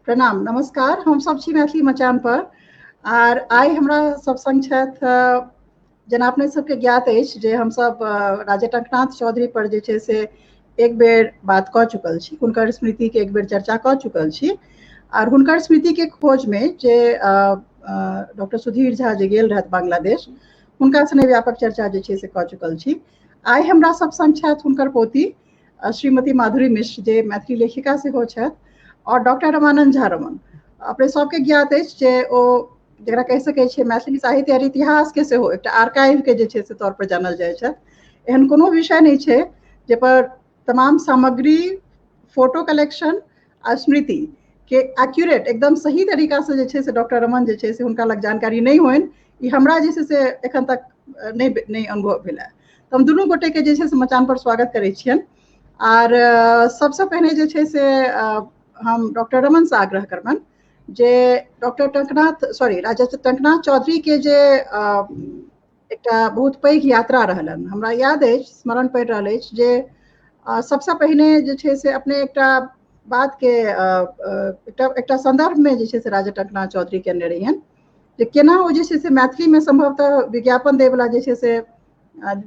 प्रणाम, नमस्कार। हम सब छी मैथिली मचान पर आर I हमरा सब संग छथि, जेना अपने सबके ज्ञात अछि जे हमसब राजा टंकनाथ चौधरी पर जे छै से एक बेर बात कऽ चुकल छी, हुनकर स्मृति के एक बेर चर्चा कऽ चुकल छी आर हुनकर स्मृति के खोज में जे डॉक्टर सुधीर झा जे गेल रहथि बांग्लादेश, हुनका सने व्यापक चर्चा जे छै से कऽ चुकल छी। आइ हमरा सब संग छथि हुनकर पोती श्रीमती माधुरी मिश्र, जे मैथिली लेखिका सेहो छथि, और डॉक्टर रमानंद झा रमन। अपने सबके ज्ञात अछि जे ओ जकरा कहि सकै छियै मैथिली साहित्य और इतिहास के सेहो एकटा आर्काइव के जे छै से तौर पर जानल जाइ छथि। एहन कोनो विषय नहि छै जाहिपर तमाम सामग्री, फोटो कलेक्शन आ स्मृति के एक्यूरेट एकदम सही तरीका से जे छै से डॉक्टर रमन जे छै से हुनका लग जानकारी नहि होइन, ई हमरा जे छै से एखन तक नहि अनुभव भेल है। तऽ हम दुनू गोटे के जे छै से मचान पर स्वागत करै छियनि। आर सबसँ पहिने जे छै से हम डॉक्टर रमन से आग्रह करबनि जे डॉक्टर टंकनाथ सॉरी राजा टंकनाथ चौधरी के जे एकटा बहुत पैघ यात्रा रहलनि, हमरा याद अछि, स्मरण पड़ि रहल अछि जे सबसँ पहिने जे छै से अपने एकटा बात के एकटा संदर्भ में जे छै से राजा टंकनाथ चौधरी केने रहियनि जे केना ओ जे छै से मैथिली में संभवतः विज्ञापन दै वला जे छै से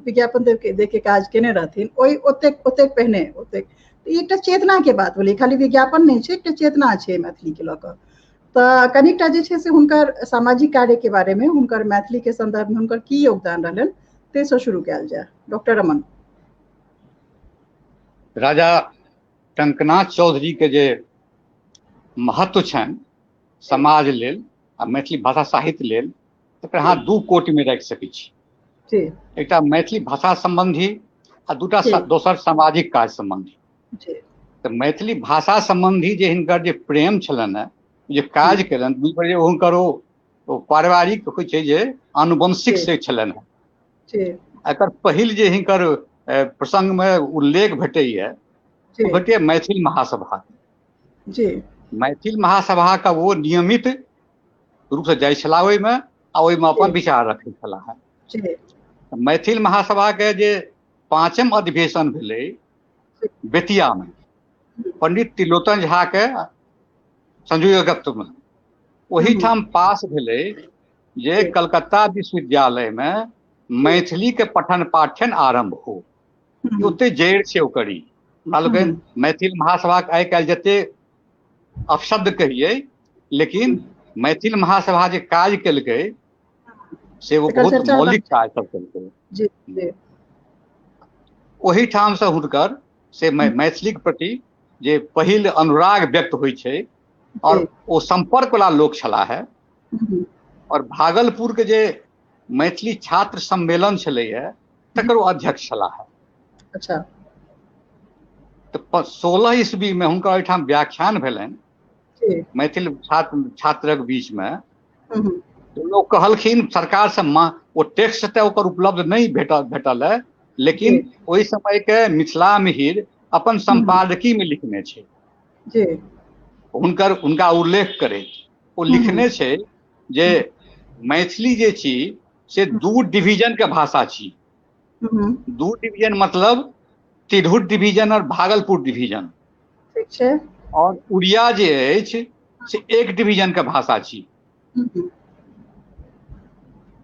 विज्ञापन दै के काज केने रहथिन ओहि ओतेक ओतेक पहिने ओतेक। ई एकटा चेतना के बात भेलै, खाली विज्ञापन नहि छै, एकटा चेतना छै मैथिली के लऽ कऽ। तऽ कनिकटा जे छै से हुनकर सामाजिक कार्य के बारे में, हुनकर मैथिली के संदर्भ में हुनकर की योगदान रहलनि, ताहिसँ शुरू कयल जाय। डॉक्टर रमन। राजा टंकनाथ चौधरी के जे महत्व छनि समाज लेल आ मैथिली भाषा साहित्य लेल, तकरा अहाँ दू कोटि में राखि सकै छी। एकटा मैथिली भाषा संबंधी आ दूटा दोसर सामाजिक काज संबंधी। तऽ मैथिली भाषा संबंधी जे हिनकर जे प्रेम छलनि हेँ, जे काज केलनि, बुझि पड़ै हुनकर ओ पारिवारिक होइ छै जे आनुवंशिक से छलनि हेँ। एकर पहिल जे हिनकर प्रसंगमे उल्लेख भेटैए ओ भेटैए मैथिल महासभा। मैथिल महासभाके ओ नियमित रूपसँ जाइ छलाह ओहिमे आ ओहिमे अपन विचार रखै छलाह। मैथिल महासभाके जे पाँचम अधिवेशन भेलै बेतियामे, पंडित त्रिलोचन झाके संयोजकत्वमे, ओहिठाम पास भेलै जे कलकत्ता विश्वविद्यालयमे मैथिलीके पठन पाठन आरम्भ हो। ओते जड़ि छै ओकर। ई हमरा लोकनि मैथिल महासभाके आइ काल्हि जते अपशब्द कहियै, लेकिन मैथिल महासभा जे काज केलकै से ओ बहुत मौलिक काज सब केलकै। ओहिठामसँ हुनकर से मैथिलीक प्रति जे पहिल अनुराग व्यक्त होइ छै, और ओ संपर्क वाला लोक छलाह है। और भागलपुर के जे मैथिली छात्र सम्मेलन छलैया तकर ओ अध्यक्ष छलाह है। अच्छा। तऽ 16 ईस्वी में हुनका ओहिठाम व्याख्यान भेलनि मैथिल छात्रक बीच में। लोग कहलखिन सरकार से ओ टेक्स्ट तऽ ओकर उपलब्ध नहि भेटल है, लेकिन ओहि समय के मिथिला मिहिर अपन संपादकी में लिखने छै। हुनका उल्लेख करैत ओ लिखने छै जे मैथिली जे छी से दू डिवीजन के भाषा छी। दू डिवीजन मतलब तिरहुत डिवीजन और भागलपुर डिवीजन। ठीक छै। और उड़िया जे अछि से एक डिवीजन के भाषा छी।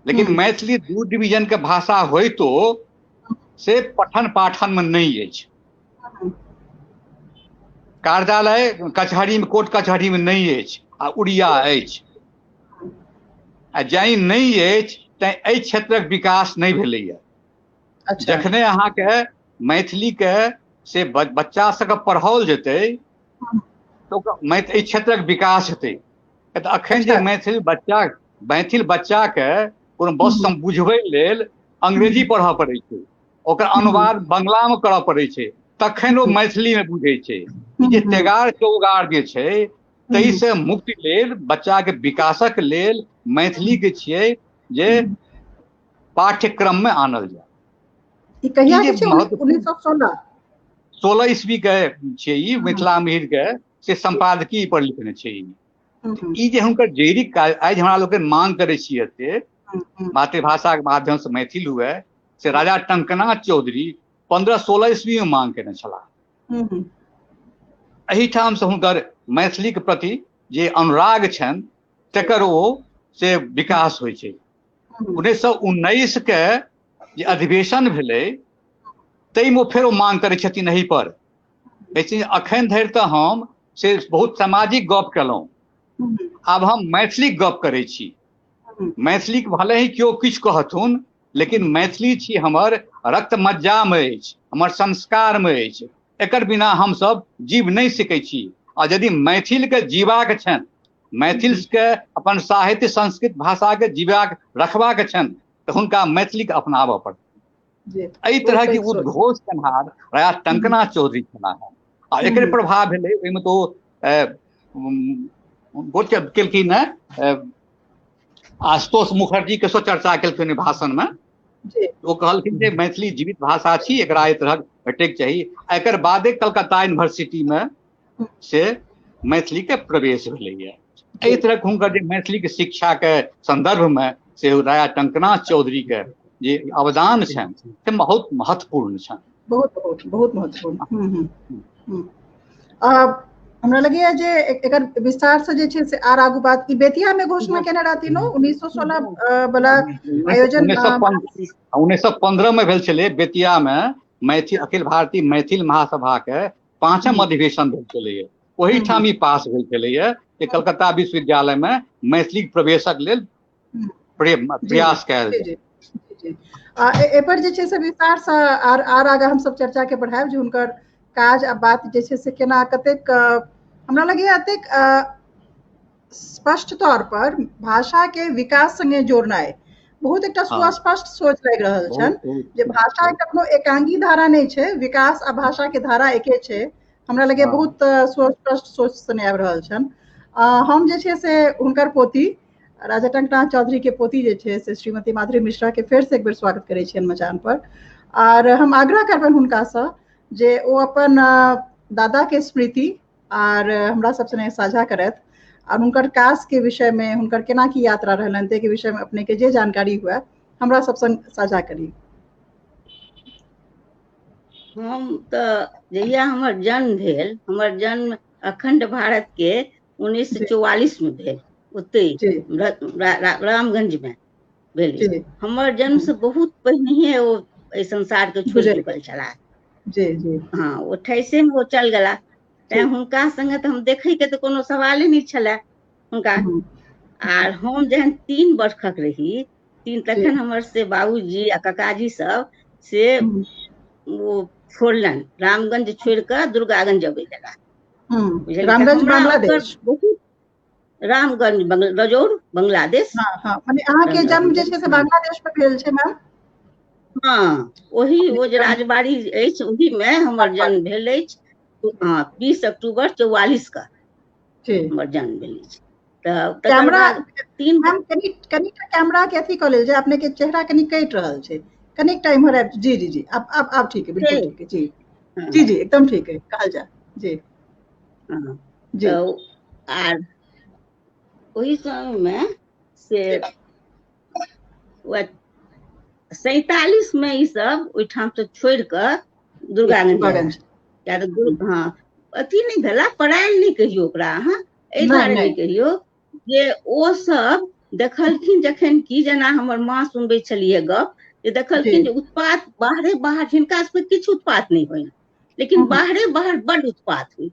लेकिन मैथिली दू डिवीजन के भाषा होइतो से पठन पाठन में नहीं अछि। कार्यालय कचहरी में, कोर्ट कचहरी में नहीं अछि आ उड़िया अछि। आ जाहि नहीं अछि तैं एहि क्षेत्रक विकास नहीं भेलैया। जखने अहाँके मैथिली के से बच्चा सबके पढ़ाओल जेतै तऽ एहि क्षेत्रक विकास हेतै। तऽ अखन जे मैथिल बच्चा के कोनो बस हम बुझबै लेल अंग्रेजी पढ़ऽ पड़ै छै, ओकर अनुवाद बंगला में करऽ पड़ै छै, तखन ओ मैथिली में बुझै छै। ई जे तेगार चौगार जे छै ताहिसँ मुक्ति लेल, बच्चा के विकासक लेल मैथिली के छियै जे पाठ्यक्रम में आनल जाय। ई कहिया के छै? 1916? 16 ईस्वी के छियै ई, मिथिला मिहिर के से संपादकीय पर लिखने छै ई। ई जे हुनकर जैविक काज आज हमरा लोकनि मांग करै छियै एते मातृभाषा के माध्यम से मैथिल हुए, से राजा टंकनाथ चौधरी 15-16 ईस्वी में मांग केने छलाह। एहिठाम से हुनकर मैथिली के प्रति जे अनुराग छनि तकर ओ से विकास होइ छै। 1919 के जे अधिवेशन भेलै ताहिमे फेर ओ मांग करै छथिन एहि पर। कहै छथिन अखन धरि तऽ हम से बहुत सामाजिक गप केलहुँ, आब हम मैथिलीक गप करै छी। मैथिलीक भले ही केओ किछु कहथुन, लेकिन मैथिली छी हमर रक्त मज्जामे अछि, हमर संस्कारमे अछि, एकर बिना हमसब जीव नहि सकै छी। आ यदि मैथिलके जीबाक छनि, मैथिलके अपन साहित्य संस्कृत भाषाके जीबाक रखबाक छनि, तऽ हुनका मैथिलीके अपनाबऽ पड़तै। एहि तरहके उद्घोष केनहार राजा टंकनाथ चौधरी छलाह। आ एकर प्रभाव भेलै ओहिमे तो गोट केलखिन हेँ, आशुतोष मुखर्जी के सेहो चर्चा केलखिन भाषण में। ओ कहलखिन जे मैथिली जीवित भाषा छी, एकरा एहि तरहक भेटैके चाही। एकर बादे कलकत्ता यूनिवर्सिटी में से मैथिली के प्रवेश भेलैया। एहि तरहक हुनकर जे मैथिली के शिक्षा के संदर्भ में से राजा टंकनाथ चौधरी के जे अवदान छनि से बहुत महत्वपूर्ण छनि। बहुत बहुत बहुत महत्वपूर्ण। हमरा लगैया जे एकर विस्तार से जे छै से आर आगू बात ई बेतिया में घोषणा केने रहथिन 1916 वाला आयोजन। 1915 में भेल छलै बेतिया में मैथिल अखिल भारतीय मैथिल महासभा के 5म अधिवेशन भेल छलैया। ओहिठाम ई पास भेल छलैया जे कलकत्ता विश्वविद्यालय में मैथिली प्रवेशक लेल प्रयास कयल जाय। एहि पर जे छै से विस्तार से आर आगाँ हमसब चर्चा के बढ़ायब जे हुनकर काज आ बात जे छै से केना कतेक हमरा लगैया एतेक स्पष्ट तौर पर भाषा के विकास संगे जोड़नाइ बहुत एकटा सुस्पष्ट सोच लागि रहल छनि जे भाषा कखनो एकांगी धारा नहि छै, विकास आ भाषा के धारा एके छै। हमरा लगैया बहुत सुस्पष्ट सोच सने आबि रहल छनि। हम जे छै से हुनकर पोती राजा टंकनाथ चौधरी के पोती जे छै से श्रीमती माधुरी मिश्रा के फेर से एक बेर स्वागत करै छियनि मचान पर। आर हम आग्रह करबनि हुनकासँ जे ओ अपन दादा के स्मृति आर हमरा सब सने साझा करथि और हुनकर काज के विषय में, हुनकर केना की यात्रा रहलनि ताहि के विषय में अपने के जे जानकारी हुए हमरा सब संग साझा करी। हम तऽ जहिया हमर जन्म भेल, हमर जन्म अखंड भारत के 1944 में भेल, ओते रामगंज में भेल। हमर जन्म से बहुत पहिनहिए ओ एहि संसार के छोड़ि चुकल छलाह। जी जी हाँ, 28 में ओ चल गेला। तैं हुनका संगे तऽ हम देखै के तऽ कोनो सवाले नहि छलै हुनका। आर हम जहन 3 वर्षक रही तखन हमर से बाबूजी आ काकाजी सब से वो छोड़लनि, रामगंज छोड़ि कऽ दुर्गागंज अबै गेला। रामगंज बांग्लादेश, बहुत रामगंज रजौर बांग्लादेश। माने अहाँके जन्म जे छै से बांग्लादेश में भेल छै मैम? हाँ, ओही ओ जे राजबाड़ी अछि ओही में हमर जन्म भेल अछि। हाँ, 20 अक्टूबर 44 का हमर जन्म भेल अछि। तऽ कैमरा कनि कैमरा के अथी कऽ लेल जाय, अपने के चेहरा कनि कटि रहल छै, कनिक टाइम हो। जी जी जी अब अब ठीक है, बिल्कुल ठीक है। जी जी जी एकदम ठीक है, कहल जाय। जी जी। आर ओहि समय में से 47 में ई सब ओहिठाम से छोड़ि कऽ दुर्गागंज, हाँ अथी नहि भेला, पड़ायल नहि कहियौ ओकरा अहाँ, एहि दुआरे नहि कहियौ जे ओ सब देखलखिन जखन कि जेना हमर माँ सुनबै छलियै गप, जे देखलखिन जे उत्पात बाहरे बाहर, हिनका सबके किछु उत्पात नहि होइन लेकिन बाहरे बाहर बड उत्पात होइ।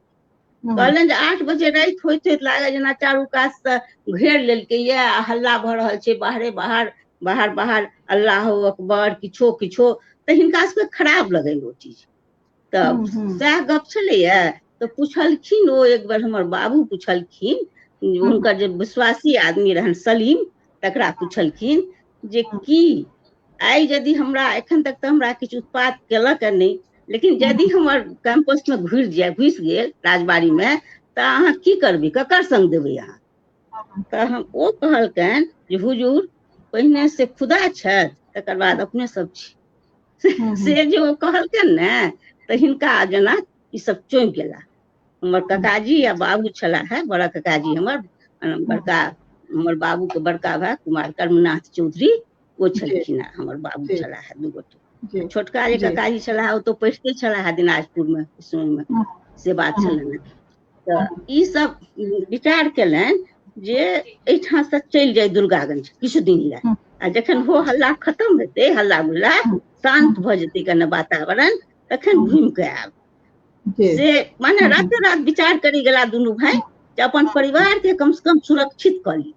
कहलनि जे 8 बजे राति होइत होइत लागल जेना चारू कात से घेर लेलकै ये आ हल्ला भऽ रहल छै बाहरे बाहर, बाहर बाहर अल्लाह अकबर किछो किछो, तऽ हिनका सबके खराब लगनि ओ चीज। तऽ सएह गप छलैया। तऽ पुछलखिन ओ एक बेर हमर बाबू पुछलखिन, हुनकर जे विश्वासी आदमी रहनि सलीम, तकरा पुछलखिन जे की आइ यदि हमरा एखन तक तऽ हमरा किछु उत्पात केलक नहि, लेकिन यदि हमर कैंपस में घुसि गेल राजबाड़ी में तऽ अहाँ की करबै, ककर संग देबै अहाँ? तऽ हम ओ कहलकनि जे हुजूर पहिने से खुदा छथि तकर बाद अपने सब छी। से जे ओ कहलकनि ने तऽ हिनका जेना ई सब चौंकि गेला। हमर काकाजी आ बाबू छलाह है, बड़ा काकाजी हमर बड़का, हमर बाबू के बड़का भाय कुमार कर्मनाथ चौधरी ओ छलखिन है, हमर बाबू छलाह है 2 गोटे। छोटका जे काकाजी छलाह ओ तो पढ़िते छलाह है दिनाजपुर में समय में, से बात छलनि। तऽ ई सब विचार केलनि जे एहिठाम से चलि जाय दुर्गागंज किछु दिन लए, आ जखन हो हल्ला खतम हेतै, हल्ला गुल्ला शान्त भऽ जेतै कने वातावरण, तखन घुमि कऽ आयब। से माने राते रात विचार करी गेला दुनू भाई जे अपन परिवार के कम से कम सुरक्षित कऽ ली,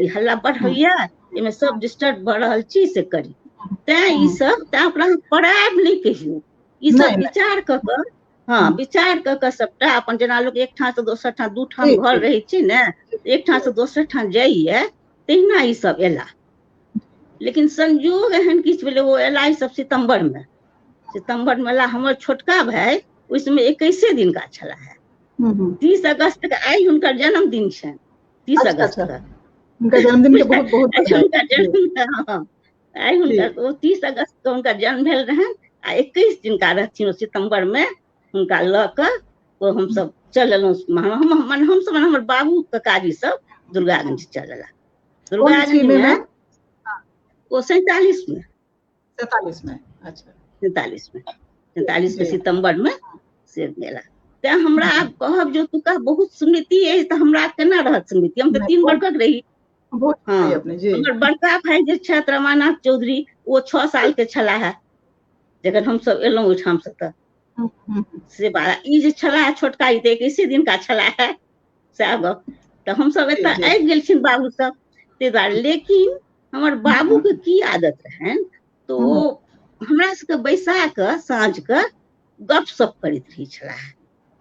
हल्ला बड़ होइया, एहिमे सब डिस्टर्ब भऽ रहल छी, से करी। तैं ई सब तैं ओकरा पड़ायब नहि कहियो, ई सब विचार कऽ कऽ, हँ विचार कऽ कऽ सबटा अपन, जेना लोक एक ठाम से दोसर ठाम दू ठाम घर रहै छै ने, एक ठाम से दोसर ठाम जाइए, तहिना ई सब एला। लेकिन संजोग एहन किछु भेलै, ओ एला ई सब सितम्बर मे, सितम्बर मे एला। हमर छोटका भाय ओहि समय 21 दिनका छला है, 30 अगस्त के आइ हुनकर जन्मदिन छनि, 30 अगस्त के हुनकर जन्मदिन के बहुत बहुत जन्म आइ हुनकर, ओ 30 अगस्त के हुनकर जन्म भेल रहनि आ 21 दिनका रहथिन ओ सितम्बर मे। हुनका लऽ कऽ ओ हमसब चल एलहुँ, हमसब हमर बाबू ककाजी सब दुर्गागंज चल एला। दुर्गागंज मे ओ 47 में, 47 में, अच्छा 47 में, 47 के सितम्बर में से गेला। तें हमरा आब कहब जे ओतुका बहुत स्मृति अछि तऽ हमरा केना रहत स्मृति, हम तऽ 3 बरखक रही। हँ, हमर बड़का भाई जे छथि रमानाथ चौधरी, ओ 6 साल के छलाह है जखन हमसब एलहुँ ओहिठाम से। तऽ से बात ई जे छलाह छोटका, ई तऽ 21 दिनका छलाह है, सएह गप। तऽ हमसब एतऽ आबि गेलखिन बाबू सब ताहि दुआरे। लेकिन हमर बाबू के की आदत रहनि तऽ ओ हमरा सबके बैसा कऽ साँझ के गप सप करैत रहै छलाह।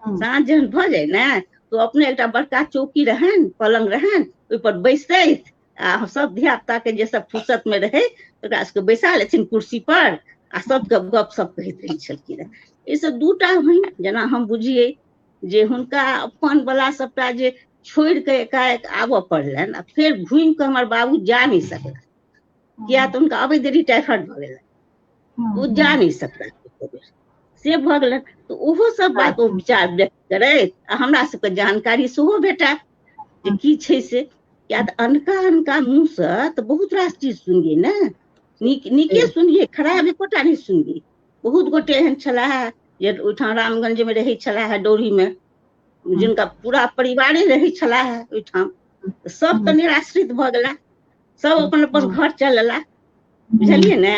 साँझ जहन भऽ जाय ने तऽ अपने एकटा बड़का चौकी रहनि, पलंग रहनि, ओहिपर बैसतथि आ सब धिया पुता के जे सब फुर्सत में रहै ओकरा सबके बैसा लेथिन कुर्सी पर आ सबके गप सप कहैत रहै छलखिन। एहिसँ दूटा होइन, जेना हम बुझियै जे हुनका अपन वाला सबटा जे छोड़ि कऽ एकाएक आबऽ पड़लनि आ फेर घुमि कऽ हमर बाबू जा नहि सकला, किया तऽ हुनका अबै देरी टाइफाइड भऽ गेलनि, ओ जा नहि सकला से भऽ गेलनि। तऽ ओहो सब बात ओ विचार व्यक्त करैत आ हमरा सबके जानकारी सेहो भेटय जे की छै से। किया तऽ अनका अनका मुँहसँ तऽ बहुत रास चीज सुनियै ने, नीक नीके सुनियै, खराब एकोटा नहि सुनियै। बहुत गोटे एहन छलाह जे ओहिठाम रामगंज मे रहै छलाह डौरी मे, जिनका पूरा परिवारे रहै छलाह ओहिठाम, सब तऽ निराश्रित भऽ गेला, सब अपन अपन घर चल एला, बुझलियै ने।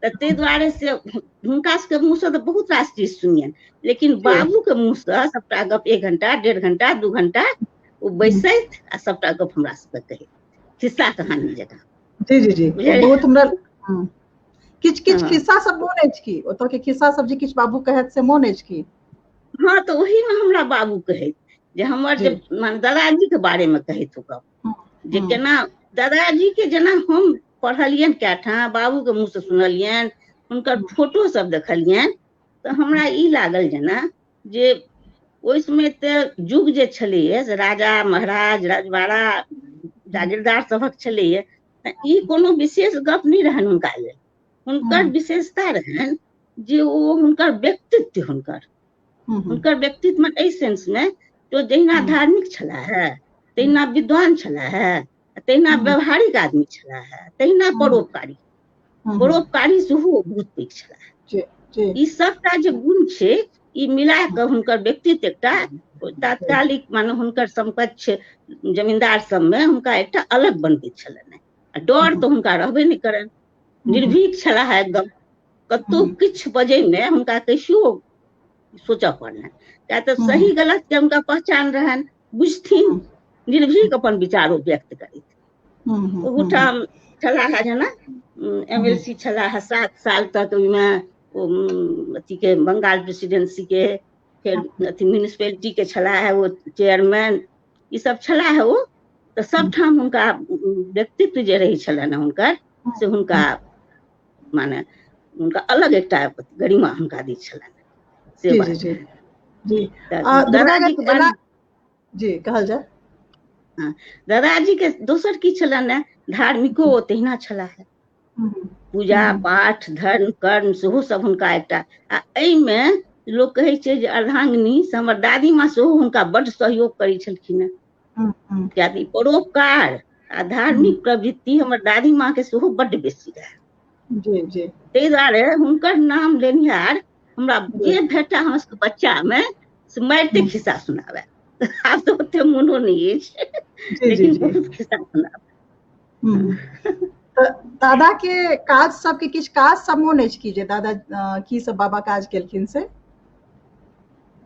तऽ ताहि दुआरे से हुनका सबके मुँहसँ तऽ बहुत रास चीज सुनियनि, लेकिन बाबूके मुँहसँ सबटा गप 1 घंटा 1.5 घंटा 2 घंटा ओ बैसैत आ सबटा गप हमरा सबके कहैत, खिस्सा कहानी जकाँ। जी जी जी, बहुत हमरा किछु किछु खिस्सा सब मोन अछि की ओतऽ के खिस्सा सब जे किछु बाबू कहैत से मोन अछि की? हँ, तऽ ओहिमे हमरा बाबू कहैत जे हमर जे माने दादाजी के बारे मे कहैत ओ गप, जे केना दादाजी के जेना हम पढ़लियनि कए ठाम, बाबू के मुँह से सुनलियनि, हुनकर फोटो सब देखलियनि, तऽ हमरा ई लागल जेना जे ओहि समय तऽ युग जे छलैया से राजा महाराज रजवाड़ा जागीरदार सभक छलैया, ई कोनो विशेष गप नहि रहनि हुनका लेल। हुनकर विशेषता रहनि जे ओ हुनकर व्यक्तित्व, हुनकर व्यक्तित्व एहि सेंस मे जो जहिना धार्मिक छलाह है, तहिना विद्वान छलाह है, तहिना व्यवहारिक आदमी छलाह है, तहिना परोपकारी, परोपकारी सेहो बहुत पैघ छलाह। ई सबटा जे गुण छै ई मिला कऽ हुनकर व्यक्तित्व एकटा तात्कालिक माने हुनकर समकक्ष जमींदार सबमे हुनका एकटा अलग बनबैत छलनि। आ डर तऽ हुनका रहबे नहि करनि, निर्भीक छलाह एकदम, कतहु किछु बजैमे हुनका कैसियो सोचऽ पड़लनि, किया तऽ सही गलत के हुनका पहचान रहनि, बुझथिन, निर्भीक अपन विचारो व्यक्त करैत। ओहूठाम छलाह जेना MLC छलाह 7 साल तक, ओहिमे ओ अथी के बंगाल प्रेसिडेंसी के, फेर अथी म्यूनिसिपैलिटी के छलाह ओ चेयरमैन, ई सब छलाह ओ। तऽ सबठाम हुनका व्यक्तित्व जे रहै छलनि हुनकर, से हुनका माने हुनका अलग एकटा गरिमा हुनका दै छलनि। से बात। जी जी जी, कहल जाय। हाँ, दादाजी के दोसर की छलनि, धार्मिको तहिना छलाह, पूजा पाठ धर्म कर्म सेहो सब हुनका एकटा। आ एहिमे लोक कहै छै जे अर्धांगिनी से हमर दादी माँ सेहो हुनका बड्ड सहयोग करै छलखिन हेँ, कियाकि परोपकार आ धार्मिक प्रवृत्ति हमर दादी माँ के सेहो बड्ड बेसी रहै। जी जी, ताहि दुआरे हुनकर नाम लेनिहार हमरा जे भेटा हमरा सबके बच्चा मे से मारिते खिस्सा सुनावे। आब तऽ ओते मोनो नहि अछि, लेकिन बहुत खिस्सा सुनाबै। तऽ दादा के काज सबके किछु काज सब मोन अछि कि जे दादा की सब बाबा काज केलखिन से?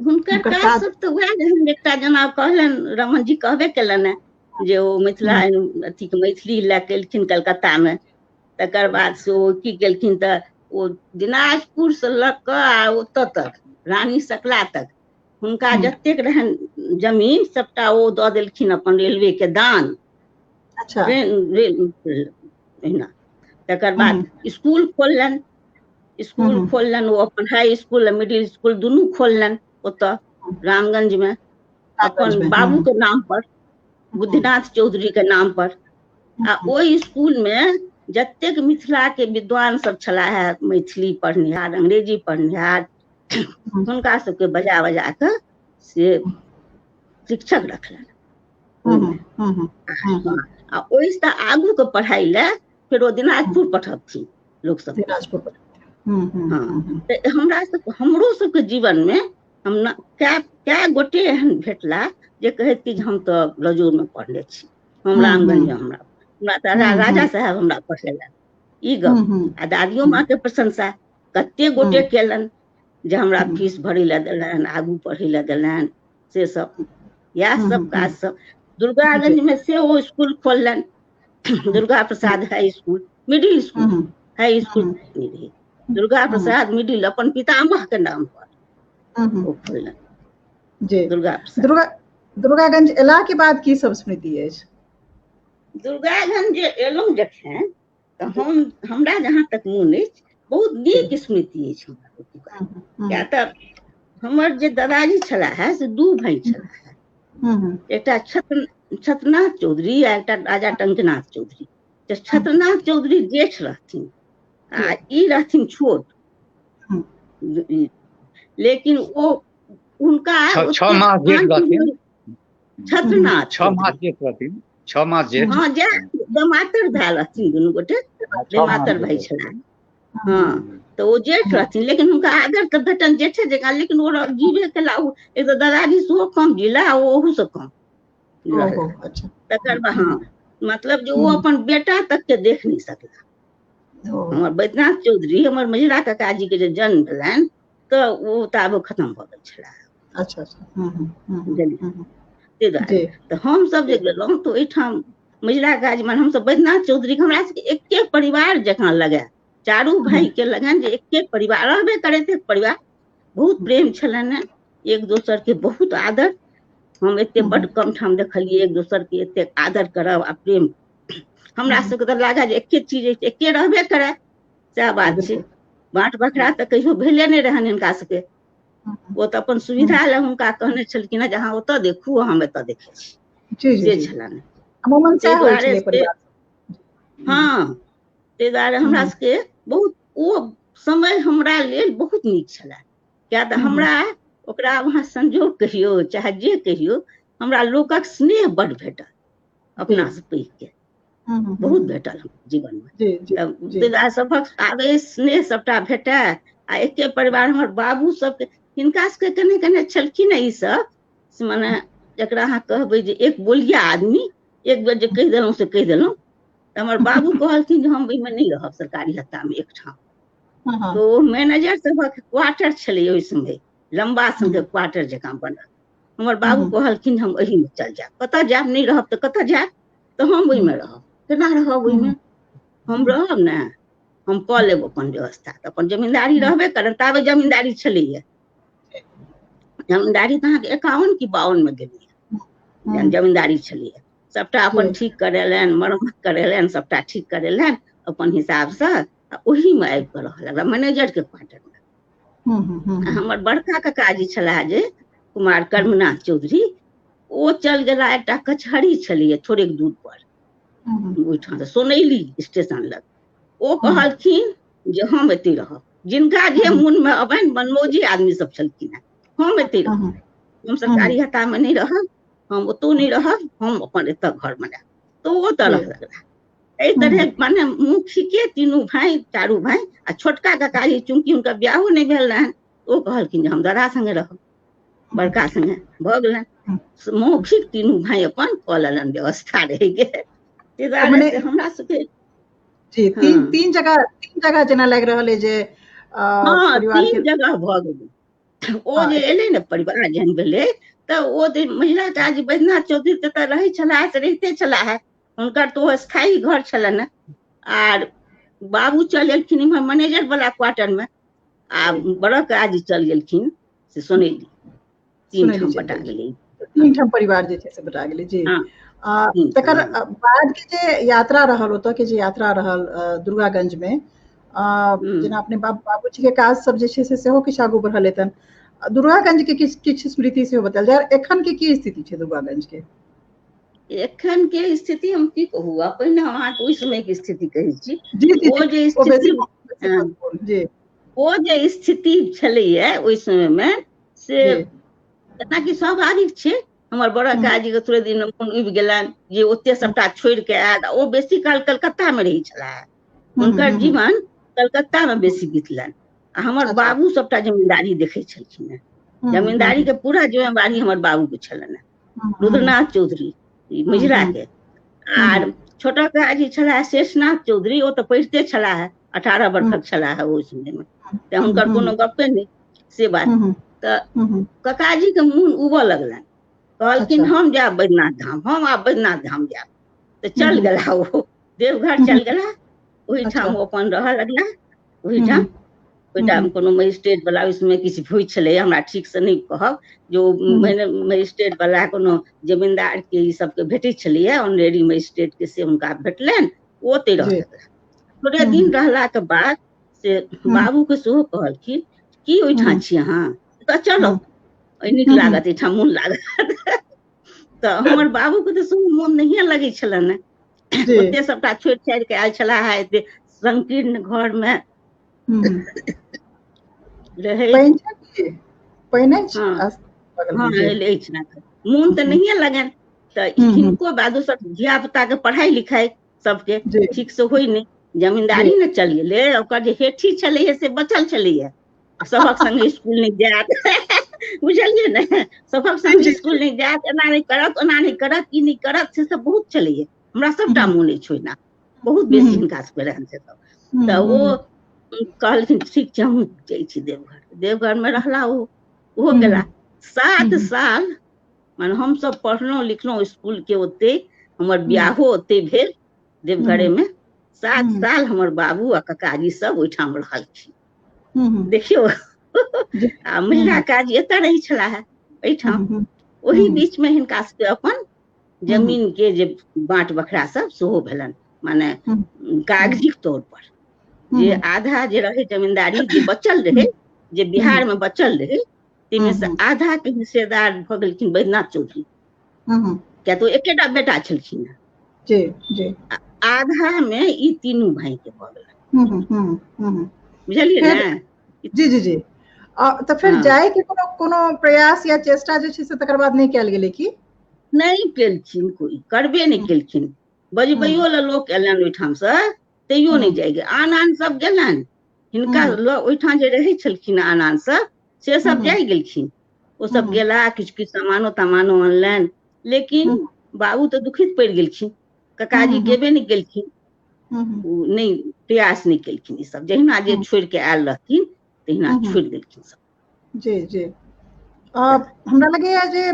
हुनकर काज सब तऽ वएह रहनि, एकटा जेना कहलनि रमन जी कहबे केलनि जे ओ मिथिला अथी मैथिली लए केलखिन कलकत्ता मे। तकर बाद से ओ की केलखिन तऽ ओ दिनाजपुरसँ लऽ कऽ आ ओतऽ तक रानी सकला तक हुनका जतेक रहनि जमीन सबटा ओ दऽ देलखिन अपन रेलवे के दान। अच्छा। एहिना। तकर बाद स्कूल खोललनि, स्कूल खोललनि ओ अपन हाई स्कूल आ मिडिल स्कूल दुनू खोललनि ओतऽ रामगंज मे अपन बाबू के नाम पर, बुद्धिनाथ चौधरी के नाम पर। आ ओहि स्कूल मे जतेक मिथिला के विद्वान सब छलाह है, मैथिली पढ़निहार, अंग्रेजी पढ़निहार, हुनका सबके बजा बजा कऽ से शिक्षक रखलनि। आ ओहिसँ आगू के पढ़ाई लए फेर ओ दिनाजपुर पठबथिन लोक सब। हँ, तऽ हमरा सब हमरो सबके जीवन मे हम कए गोटे एहन भेटला जे कहैत कि हम तऽ रजौर मे पढ़ने छी, हम रामगंज मे, हमरा हमरा तऽ राजा साहेब हमरा पढ़ेलनि ई गप। आ दादियो माँ के प्रशंसा कते गोटे केलनि जे हमरा फीस भरै लए देलनि, आगू पढ़ै लए देलनि, से सब इएह सब काज सब। दुर्गागंज मे सेहो school खोललनि, Durga Prasad high school, middle school, high school नहि रहै, दुर्गा प्रसाद मिडिल अपन पितामह के नाम पर ओ खोललनि। जी। दुर्गा प्रसाद। दुर्गागंज एला के बाद की सब स्मृति अछि? दुर्गागंज जे एलहुँ जखन तऽ हम हमरा जहाँ तक मोन अछि बहुत नीक स्मृति अछि हमरा ओतुका। किया तऽ हमर जे दादाजी छलाह है से दू भाई छलाह है, एकटा छत्रनाथ चौधरी आ एकटा राजा टंकनाथ चौधरी। तऽ छत्रनाथ चौधरी जेठ रहथिन आ ई रहथिन छोट, लेकिन ओ हुनका 6 मास जेठ रहथिन। छत्रनाथ 6 मास जेठ रहथिन, 6 मास जेठ। हँ, जे बेमातर भेल रहथिन दुनू गोटे, बेमातर भाई छलाह। हँ, तऽ ओ जेठ रहथिन, लेकिन हुनका आदर तऽ भेटनि जेठे जकाँ, लेकिन ओ जीवे केला। एक तऽ दादाजी सेहो कम जीला, ओ ओहूसँ कम। तकर बाद हँ, मतलब जे ओ अपन बेटा तक के देख नहि सकला। हमर बैद्यनाथ चौधरी, हमर मझिला काकाजी के जे जन्म भेलनि तऽ ओ ताबे खत्म भऽ गेल छलाह। अच्छा अच्छा। तऽ हमसब जे गेलहुँ तऽ ओहिठाम मझिला काकाजी माने हमसब बैद्यनाथ चौधरी के हमरा सबके एके परिवार जकाँ लगए, चारू भाई के लगन जे एके परिवार रहबे करैत, एक परिवार। बहुत प्रेम छलनि, एक दोसर के बहुत आदर। हम एते बड कम ठाम देखलियै एक दोसर के एते आदर करब आ प्रेम। हमरा सबके तऽ लागल जे एके चीज अछि, एके रहबे करे, सएह बात छै। बाँट बखरा तऽ कहियो भेले नहि रहनि हिनका सबके। ओ तऽ अपन सुविधा लए हुनका कहने छलखिन हेँ जे अहाँ ओतऽ देखू, हम एतऽ देखै छी, से छलनि। हँ, ताहि दुआरे हमरा सबके बहुत ओ समय हमरा लेल बहुत नीक छलै। किया तऽ हमरा ओकरा वहाँ संजोग कहियौ चाहे जे कहियौ, हमरा लोकक स्नेह बड भेटल अपना से पैघ के, बहुत भेटल जीवन में। ताहि सबक आवेश स्नेह सबटा भेटय। आ एके परिवार हमर बाबू सबके, हिनका सबके कने कने छलखिन ई सब, मने जकरा अहाँ कहबै जे एक बोलिया आदमी, एक बेर जे कहि देलहुँ से कहि देलहुँ। तऽ हमर बाबू कहलखिन जे हम ओहिमे नहि रहब सरकारी हत्तामे एकठाम। तो ओ मैनेजर सबक क्वार्टर छलै ओहि समय, लम्बा सनके क्वार्टर जकाँ बनल। हमर बाबू कहलखिन हम एहिमे चल जायब, कतऽ जायब, नहि रहब तऽ कतऽ जायब, तऽ हम ओहिमे रहब। केना रहब ओहिमे? हम रहब ने, हम कऽ लेब अपन व्यवस्था। तऽ अपन जमींदारी रहबे करत, ताबे जमींदारी छलैया। जमींदारी तऽ अहाँके 51 कि 52 मे गेलैया जमींदारी छलैया। सबटा अपन ठीक करेलनि, मरम्मत करेलनि, सबटा ठीक करेलनि अपन हिसाबसँ, आ ओहीमे आबि कऽ रहऽ लगला मैनेजर के क्वार्टर मे। हमर बड़का काकाजी छलाह जे कुमार कर्मनाथ चौधरी, ओ चल गेला एकटा कचहरी छलैया थोड़ेक दूर पर, ओहिठाम सोनैली स्टेशन लग। ओ कहलखिन जे हम एते रहब, जिनका जे मोन मे अबनि, मनमौजी आदमी सब छलखिन हेँ, हम एते रहब, हम सरकारी हत्ता मे नहि रहब, हम ओतौ नहि रहब, हम अपन एतऽ घर बनायब। तऽ ओ ओतऽ रहऽ लगला। एहि तरहे माने मुखीके तीनू भाई चारू भाई आ छोटका काकाजी, चूँकि हुनका ब्याहो नहि भेल रहनि, ओ कहलखिन जे हम दादा संगे रहब। बड़का संगे भऽ गेलनि। मौखिक तीनू भाई अपन कऽ लेलनि व्यवस्था रहि गेल। मने हमरा सबके जी तीन जगह, तीन जगह जेना लागि रहल है जे हँ, तीन जगह भऽ गेलै। ओ जे एलै ने परिवार जहन भेलै तऽ ओ जे महिला काज बैद्यनाथ चौधरी ततऽ रहै छलाह से रहिते छलाह, हुनकर तऽ ओ स्थायी घर छलनि। आर बाबू चलि एलखिन इम्हर मैनेजर वाला क्वार्टर मे, आ बड़क काज चलि गेलखिन से सोनैली। तीन ठाम बटा गेलै, तीन ठाम परिवार जे छै से बटा गेलै। जी, तकर बाद के जे यात्रा रहल, ओतऽ के जे यात्रा रहल दुर्गागंज में, जेना अपने बाबूजी के काज सब जे छै से सेहो किछु आगू बढ़ल हेतनि। दुर्गागंज के किछु किछु स्मृति सेहो बतायल जाय, एखन के की स्थिति छै दुर्गागंज के? एखन के स्थिति हम की कहू, पहिने हम अहाँके ओहि समय के स्थिति कहै छी। ओ जे स्थिति, ओ जे स्थिति छलैया ओहि समय मे से जेनाकि स्वाभाविक छै। हमर बड़ा काजी के थोड़े दिन मोन उबि गेलनि जे ओते सबटा छोड़ि के आयल। ओ बेसी काल कलकत्ता मे रहै छलाह, हुनकर जीवन कलकत्ता मे बेसी बीतलनि। आ हमर बाबू सबटा जमींदारी देखै छलखिन हेँ, जमींदारी के पूरा जिम्मेवारी हमर बाबू के छलनि हेँ, रुद्रनाथ चौधरी मझिरा के। आर छोटा काजी छलाह शेषनाथ चौधरी, ओ तऽ पढ़िते छलाह, 18 वर्षक छलाह ओहि समय मे, तऽ हुनकर कोनो गप्पे नहि से बात। तऽ ककाजी के मोन उबऽ लगलनि, कहलखिन हम जायब बैद्यनाथ धाम, हम आब बैद्यनाथ धाम जायब। तऽ चल गेला ओ देवघर चल गेला, ओहिठाम ओ अपन रहऽ लगला। ओहिठाम ओहिठाम कोनो मजिस्ट्रेट वाला ओहि किछु होइ छलै, हमरा ठीक से नहि कहब, जो मजिस्ट्रेट वाला कोनो जमींदार के ई सबके भेटै छलैया ऑनरेरी मजिस्ट्रेट के, से हुनका भेटलनि, ओ ओतै रहऽ लगला। थोड़े दिन रहला के बाद से बाबू के सेहो कहलखिन की ओहिठाम छी अहाँ, तऽ चलो नीक लागत एहिठाम, मोन लागत। तऽ हमर बाबू के तऽ सेहो मोन नहिए लगै छलनि, ओते सबटा छोड़ि छाड़ि के आयल छलाह, एते संकीर्ण घर मे रहै। मोन तऽ नहिए लगनि। तऽ हिनको बादो सब धिया पुता के पढ़ाई लिखाई सबके ठीक से होइ नहि, जमींदारी ने चलि गेलै, ओकर जे हेठी छलैया से बचल छलैया, सबक संगे स्कूल नहि जायत, बुझलियै ने, सबक संगे स्कूल नहि जायत, एना नहि करत ओना नहि करत, ई नहि करत, से सब बहुत छलैया। हमरा सबटा मोन अछि ओहिना, बहुत बेसी हिनका सबके रहन से सब। तऽ ओ कहलखिन ठीक छै हमहूँ जाइ छी देवघर। देवघर मे रहला ओ, ओहो गेला 7 साल। माने हमसब पढ़लहुँ लिखलहुँ स्कूल के ओते, हमर बियाहो ओते भेल देवघरे मे। 7 साल हमर बाबू आ ककाजी सब ओहिठाम रहलखिन। देखियौ, आ महिला काज एतऽ रहै छलाह एहिठाम। ओहि बीच मे हिनका सबके अपन जमीन के जे बाँट बखरा सब सेहो भेलनि, माने कागजीक तौर पर जे आधा जे रहे जमींदारी जे बचल रहे, जे बिहार में बचल रहे, ताहिमे से आधा के हिस्सेदार भऽ गेलखिन बैद्यनाथ चौधरी, किया तऽ एकेटा बेटा छलखिन हेँ। जी जी, आधा मे ई तीनू भाई के भऽ गेलनि, बुझलियै ने? जी जी जी। तऽ फेर जाय के कोनो कोनो प्रयास या चेष्टा जे छै से तकर बाद नहि कयल गेलै की? नहि केलखिन, कोइ करबे नहि केलखिन। बजबैयो लए लोक एलनि ओहिठामसँ तैयो नहि जाइ गेल। आन आन सब गेलनि हिनका ओहिठाम जे रहै छलखिन आन आन सब, से सब जाइ गेलखिन, ओ सब गेला, किछु किछु सामानो तामानो अनलनि, लेकिन बाबू तऽ दुखित पड़ि गेलखिन, ककाजी गेबे नहि गेलखिन, ओ नहि प्रयास नहि केलखिन। ई सब जहिना जे छोड़ि के आयल रहथिन तहिना छोड़ि देलखिन सब। जी जी, हमरा लगैया जे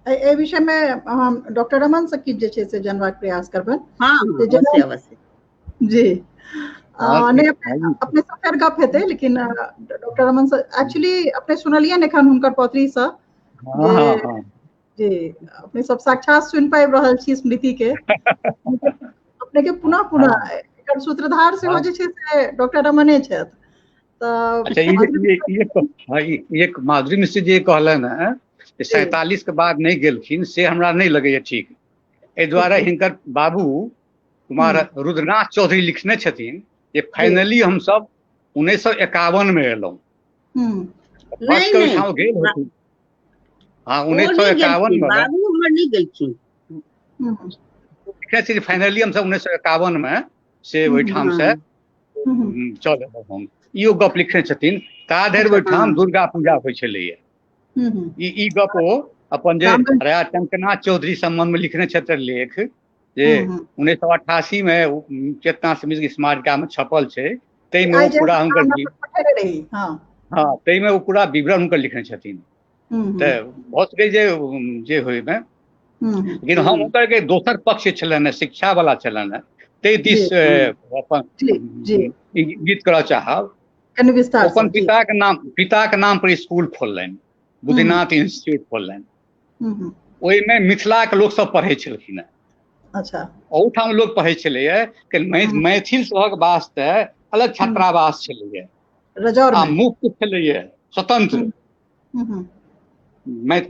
एहि विषय मे हम डॉक्टर रमन से किछु जे छै से जानबाक प्रयास करबनि। हँ अवश्य अवश्य। जी, नहि अपने सब फेर गप हेतै, लेकिन डॉक्टर रमन से एक्चुअली अपने सुनलियै ने एखन हुनकर पौत्री से जी, अपने सब साक्षात सुनि पाबि रहल छी स्मृति के। अपने के पुनः पुनः एकर सूत्रधार सेहो जे छै से डॉक्टर रमने छथि। अच्छा, एक माधुरी मिश्र जी कहलनि हेँ 47 के बाद नहि गेलखिन, से हमरा नहि लगैया ठीक। एहि दुआरे हिनकर बाबू कुमार रुद्रनाथ चौधरी लिखने छथिन जे फाइनली हमसब 1951 में एलहुँ। गेल होथिन। हाँ, 1951 में बाबू हमर नहि गेलखिन। लिखने छै फाइनली हमसब 1951 में से ओहिठाम से चल एलहुँ हम। इहो गप लिखने छथिन। ता धरि ओहिठाम दुर्गा पूजा होइ छलैया। ई गप ओ अपन जे राजा टंकनाथ चौधरी संबंध में लिखने छथि लेख जे 1988 में चेतना समिति स्मारिका में छपल छै, ताहिमे ओ पूरा हुनकर, हँ, ताहिमे ओ पूरा विवरण हुनकर लिखने छथिन। तऽ भऽ सकै जे जे होइमे, लेकिन हम हुनकर के दोसर पक्ष छलनि, शिक्षा वाला छलनि, ताहि दिस अपन गीत करऽ चाहब। अपन पिताके नाम, पिताके नाम पर स्कूल खोललनि, बुद्धिनाथ इंस्टीट्यूट खोललनि। ओहिमे मिथिलाके लोक सब पढ़ै छलखिन हेँ। अच्छा। ओहूठाम लोक पढ़ै छलैए कि मैथिल सभक वास्ते अलग छात्रावास छलैए आ मुफ्त छलैए, स्वतंत्र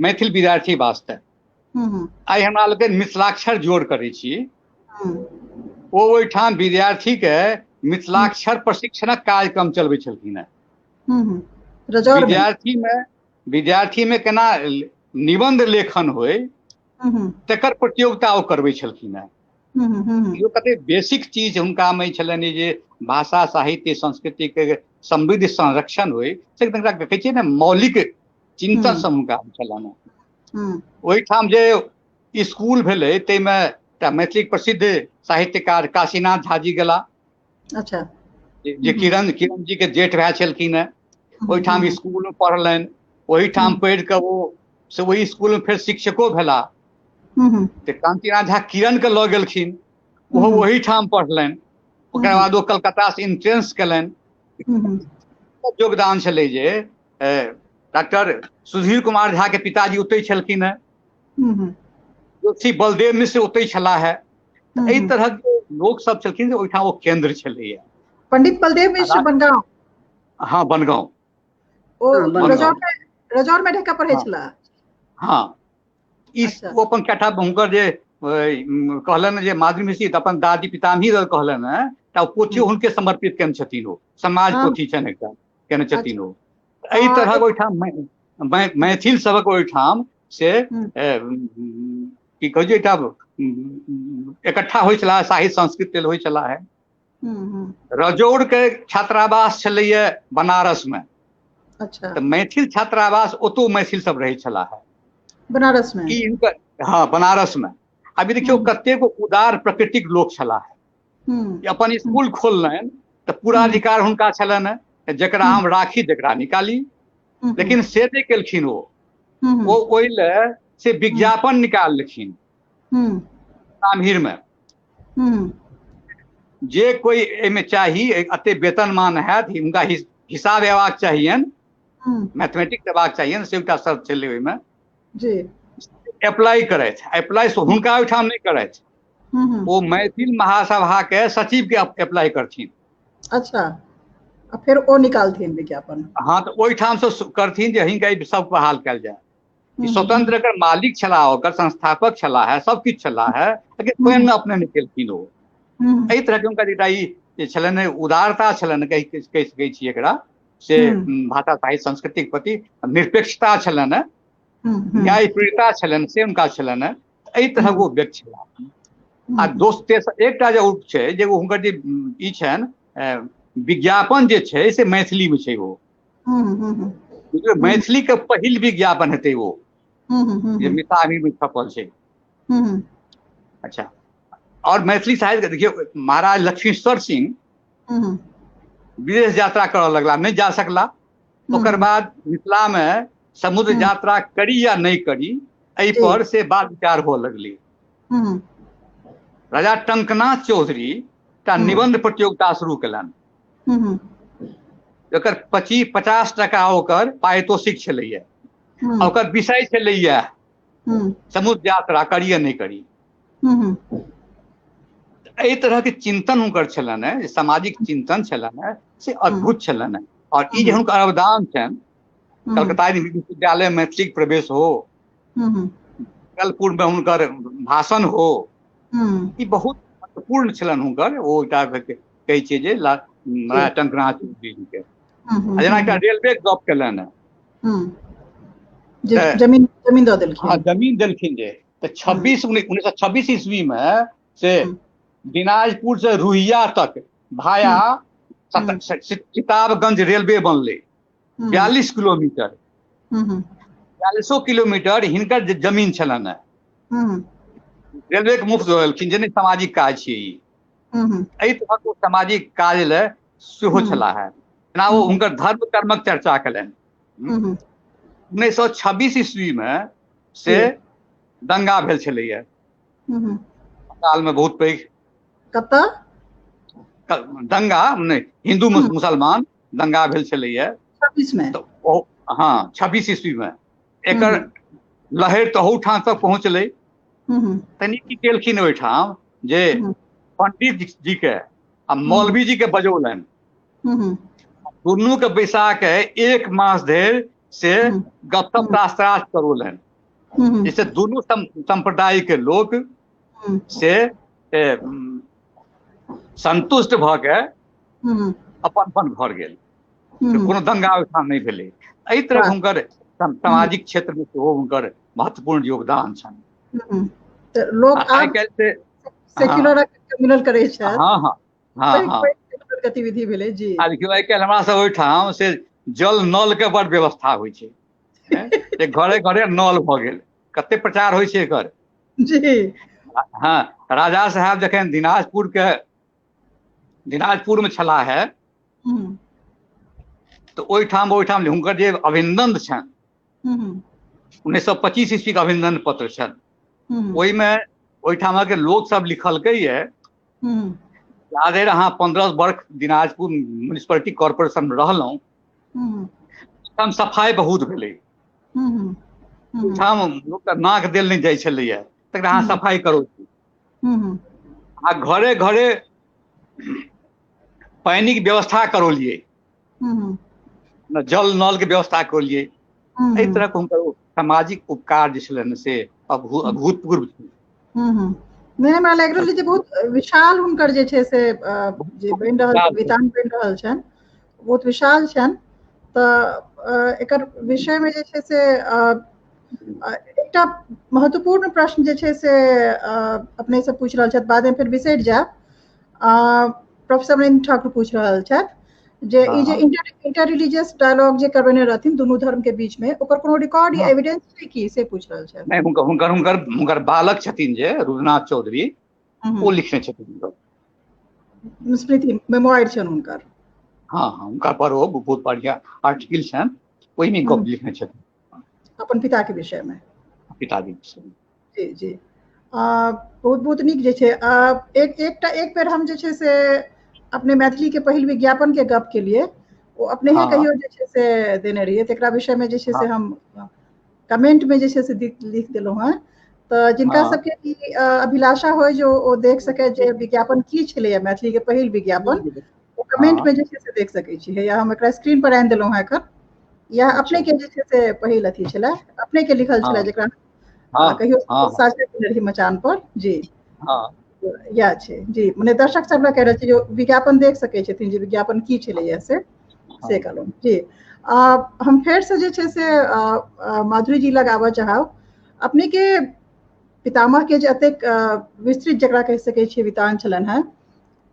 मैथिल विद्यार्थी वास्ते। आइ हमरा लोकनि मिथिलाक्षर जोड़ करै छी, ओ ओहिठाम विद्यार्थीके मिथिलाक्षर प्रशिक्षणक कार्यक्रम चलबै छलखिन हेँ। विद्यार्थीमे केना निबन्ध लेखन होइ तकर प्रतियोगिता ओ करबै छलखिन हेँ। इहो कते बेसिक चीज हुनकामे छलनि जे भाषा साहित्य संस्कृतिके समृद्ध संरक्षण होइ, से तकरा कहै छियै ने मौलिक चिंतन सब हुनका छलनि। ओहिठाम जे स्कूल भेलै ताहिमे एकटा मैथिलीक प्रसिद्ध साहित्यकार काशीनाथ झाजी गेला। अच्छा। जे किरण किरण जी के जेठ भाय छलखिन हेँ, ओहिठाम स्कूल में पढ़लनि। ओहिठाम पढ़ि कऽ ओ से ओहि स्कूल में फेर शिक्षको भेला। तऽ कान्तिनाथ झा किरण के लऽ गेलखिन, ओहो ओहिठाम पढ़लनि। ओकर बाद ओ कलकत्ता से इंट्रेंस केलनि। योगदान छलै जे डॉक्टर सुधीर कुमार झा के पिताजी ओतहि छलखिन हेँ, ज्योतिषी बलदेव मिश्र ओतहि छलाह है। एहि तरहक लोक सब छलखिन ओहिठाम ओ केंद्र छलैया। पंडित बलदेव मिश्र बनगांव। हाँ, बनगांव। ओ रजौर में ढेका पढ़ै छलाह। हाँ, ई ओ अपन कएटा हुनकर जे कहलनि जे माधुरी मिश्र अपन दादी पितामही कहलनि हेँ, तऽ पोथी हुनके समर्पित केने छथिन। ओ समाज पोथी छनि एकटा केने छथिन ओ। एहि तरहक ओहिठाम मैथिल सभक ओहिठाम से की कहै छै एकटा इकट्ठा होइ छलाह, साहित्य संस्कृत लेल होइ छलाह है। रजौर के छात्रावास छलैया बनारस में। अच्छा। तऽ मैथिल छात्रावास ओतौ मैथिल सब रहै छलाह बनारस में। ई हिनकर, हाँ, बनारस में। अभी देखियौ कतेक उदार प्रकृतिक लोक छलाह। अपन स्कूल खोललनि तऽ पूरा अधिकार हुनका छलनि, जकरा हम राखी जकरा निकाली, लेकिन से नहि केलखिन। ओ ओहि लए से विज्ञापन निकाललखिन तामहिर में, जे कोइ एहिमे चाही एते वेतनमान हैत, हुनका हिसाब अयबाक चाहियनि, मैथमेटिक्स अयबाक चाहियनि, से एकटा शर्त छलै ओहिमे। अप्लाई करथि, अप्लाई हुनका ओहिठाम नहि करथि, ओ मैथिल महासभा के सचिव के अप्लाई करथिन। अच्छा, आ फेर ओ निकालथिन विज्ञापन। हाँ, तऽ ओहिठाम से करथिन जे हिनका ई सब बहाल कयल जाय। स्वतंत्र एकर मालिक छलाह, ओकर संस्थापक छलाह है, सब किछु छलाह है, लेकिन स्वयं अपने नहि केलखिन ओ। एहि तरहके हुनकर एकटा ई जे छलनि उदारता छलनि, कहि सकै छी एकरा से भाषा साहित्य संस्कृतिक प्रति निरपेक्षता छलनि, न्यायप्रियता छलनि, से हुनका छलनि। एहि तरहक ओ व्यक्ति छलाह। आ दोस्त एकटा जे छै जे हुनकर जे ई छनि विज्ञापन जे छै से मैथिली में छै। ओ मैथिली के पहिल विज्ञापन हेतै ओ जे मिथिला में छपल छै। अच्छा, और मैथिली साहित्य देखियौ, महाराज लक्ष्मीश्वर सिंह विदेश यात्रा करऽ लगला, नहि जा सकला। ओकर बाद मिथिला में समुद्र यात्रा करी या नहि करी, एहि पर से बात विचार हुअ लगलै। राजा टंकनाथ चौधरी एकटा निबंध प्रतियोगिता शुरू केलनि। एकर 50 टका ओकर पारितोषिक छलैया, ओकर विषय छलैया समुद्र यात्रा करी या नहि करी। एहि तरहके चिंतन हुनकर छलनि हेँ, सामाजिक चिंतन छलनि हेँ, से अद्भुत छलनि हेँ। और ई जे हुनकर अवदान छनि, कलकत्ता विश्वविद्यालय मैथिलीक प्रवेश हो, कलपुर में हुनकर भाषण हो, ई बहुत महत्वपूर्ण छलनि हुनकर। ओ एकटा कहै छियै जे टंकनाथ चौधरी जी के जेना एकटा रेलवे गप केलनि हेँ, जमीन जमीन दऽ देलखिन। हाँ, जमीन देलखिन जे तऽ 1926 ईस्वी में से दिनाजपुर से रुहिया तक भाया किताबगंज रेलवे बनलै, 42 किलोमीटर। 42 किलोमीटर हिनकर जे जमीन छलनि हेँ रेलवे के मुफ्त दऽ देलखिन, जे नहि सामाजिक काज छियै ई। एहि तरहक ओ सामाजिक काज लए सेहो छलाह हेँ। जेना ओ हुनकर धर्म कर्मक चर्चा केलनि। 1926 ईस्वी में से दंगा भेल छलैया बंगाल में, बहुत पैघ। कतऽ दंगा? नहि, हिंदू मुसलमान दंगा भेल छलैया 26 में। तऽ हँ, 26 ईस्वी में। एकर लहरि तऽ ओहूठाम तक पहुँचलै। तनि की केलखिन ओहिठाम जे पंडित जी के आ मौलवी जी के बजौलनि, दुनू के बैसा के एक मास धरि से गपशप शास्त्रार्थ करौलनि, जाहिसँ दुनू सम्प्रदाय के लोक से संतुष्ट भऽ के अपन अपन घर गेल। कोनो दंगा ओहिठाम नहि भेलै। एहि तरह हुनकर सामाजिक क्षेत्र में सेहो हुनकर महत्वपूर्ण योगदान छनि। तऽ लोक आइ काल्हि से सेक्युलर कम्युनल करै छथि। हँ हँ हँ हँ गतिविधि भेलै जी। आ देखियौ, आइ काल्हि हमरा सब ओहिठाम से जल नल के बड़ व्यवस्था होइ छै, जे घरे घरे नल भऽ गेल। कते प्रचार होइ छै एकर। हँ, राजा साहेब जखन दिनाजपुर के दिनाजपुर मे छलाह है, तऽ ओहिठाम ओहिठाम हुनकर जे अभिनंदन छनि, 1925 ईस्वी के अभिनंदन पत्र छनि, ओहिमे ओहिठामक लोक सब लिखलकै ये, जाधरि अहाँ 15 वर्ष दिनाजपुर म्युनिसिपलिटी कॉर्पोरेशन मे रहलहुँ, ओहिठाम सफाइ बहुत भेलै। ओहिठाम लोकके नाक देल नहि जाइ छलैया, तकरा अहाँ सफाइ करू आ घरे घरे पानिक व्यवस्था करौलियै, जल नल के व्यवस्था करलियै। एहि तरहक हुनकर सामाजिक उपकार जे छलनि से अभूतपूर्व छलै। नहि, हमरा लागि रहल जे बहुत विशाल हुनकर जे छै से जे बनि रहल वितान बनि रहल छनि, बहुत विशाल छनि। तऽ एकर विषयमे जे छै से एकटा महत्वपूर्ण प्रश्न जे छै से अपने से पूछि रहल छथि, बादमे फेर बिसरि जायब। प्रोफेसर महेंद्र ठाकुर पूछि रहल छथि जे ई जे इंटर रिलीजियस डायलॉग जे करबेने रहथिन दुनू धर्म के बीच में, ओकर कोनो रिकॉर्ड या एविडेंस छै की, से पूछि रहल छथि। नहि, हुनकर हुनकर हुनकर हुनकर बालक छथिन जे रुद्रनाथ चौधरी, ओ लिखने छथिन। स्मृति मेमोयर छनि हुनकर। हँ हँ, हुनका पर ओ बहुत बढ़िया आर्टिकल छनि, ओहिमे गप लिखने छथिन। अपन पिता के विषय में। पिताजी विषय। जी जी, बहुत बहुत नीक जे छै। एक एकटा एक बेर हम जे छै से अपने मैथिली के पहिल विज्ञापन के गप के लिए ओ अपने ही कहियो जे छै से देने रहियै, तकरा विषय में जे छै से हम कमेंट में जे छै से लिख देलहुँ हेँ। तऽ जिनका सबके ई अभिलाषा होइ जे ओ देख सके जे विज्ञापन की छलैया, मैथिली के पहिल विज्ञापन, ओ कमेंट में जे छै से देख सकै छी। या हम एकरा स्क्रीन पर आनि देलहुँ हेँ एखन। या अपने के जे छै से पहिल अथी छलै, अपने के लिखल छलै, जकरा कहियो साझा केने रही मचान पर जी। इएह छै जी। मने दर्शक सब कहि रहल छी जे विज्ञापन देख सकै छथिन जे विज्ञापन की छलैया, से कहलहुँ जी। हम फेरसँ जे छै से माधुरी जी लग आबऽ चाहब। अपने के पितामह के जे एतेक विस्तृत, जकरा कहि सकै छियै, वितान छलनि हेँ,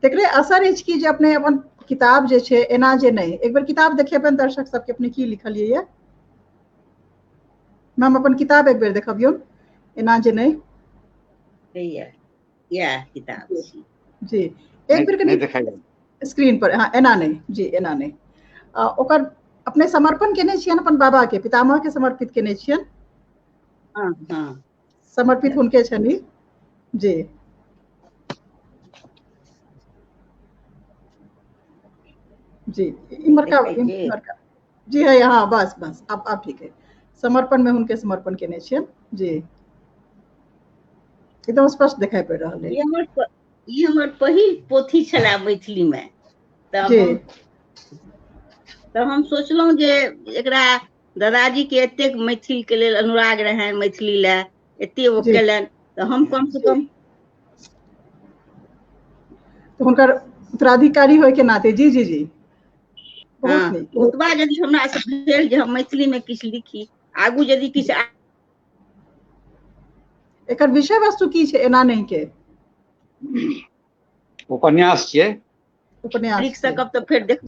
तकरे असर अछि कि जे अपने अपन किताब जे छै एना जे नहि, एक बेर किताब देखेबनि दर्शक सबके, अपने की लिखलियै ये। मैम, अपन किताब एक बेर देखबियौ, एना जे नहि। इएह किताब छी। जी, एक बेर कनि स्क्रीन पर। हँ, एना नहि जी, एना नहि। ओकर अपने समर्पण केने छियनि अपन बाबा के, पितामह के समर्पित केने छियनि। हँ। समर्पित हुनके छनि जी। जी, इम्हरका इम्हरका जी है। हाँ, बस बस, अब ठीक है। समर्पण में हुनके समर्पण केने छियनि जी, एकदम स्पष्ट देखाई पड़ि रहल है। ई हमर पहिल पोथी छलै मैथिलीमे, तऽ तऽ हम सोचलहुँ जे एकरा दादाजी के एतेक मैथिल के लेल अनुराग रहनि, मैथिली लए एते ओ केलनि, तऽ हम कम से कम तऽ हुनकर उत्तराधिकारी होय के नाते, जी जी जी बहुत ओतबा यदि हमरा से भेल जे हम मैथिलीमे किछु लिखी, आगू यदि किछु एकर विषय वस्तु की छै एना नहि के? उपन्यास छियै। उपन्यास। लिख सकब तऽ फेर देख,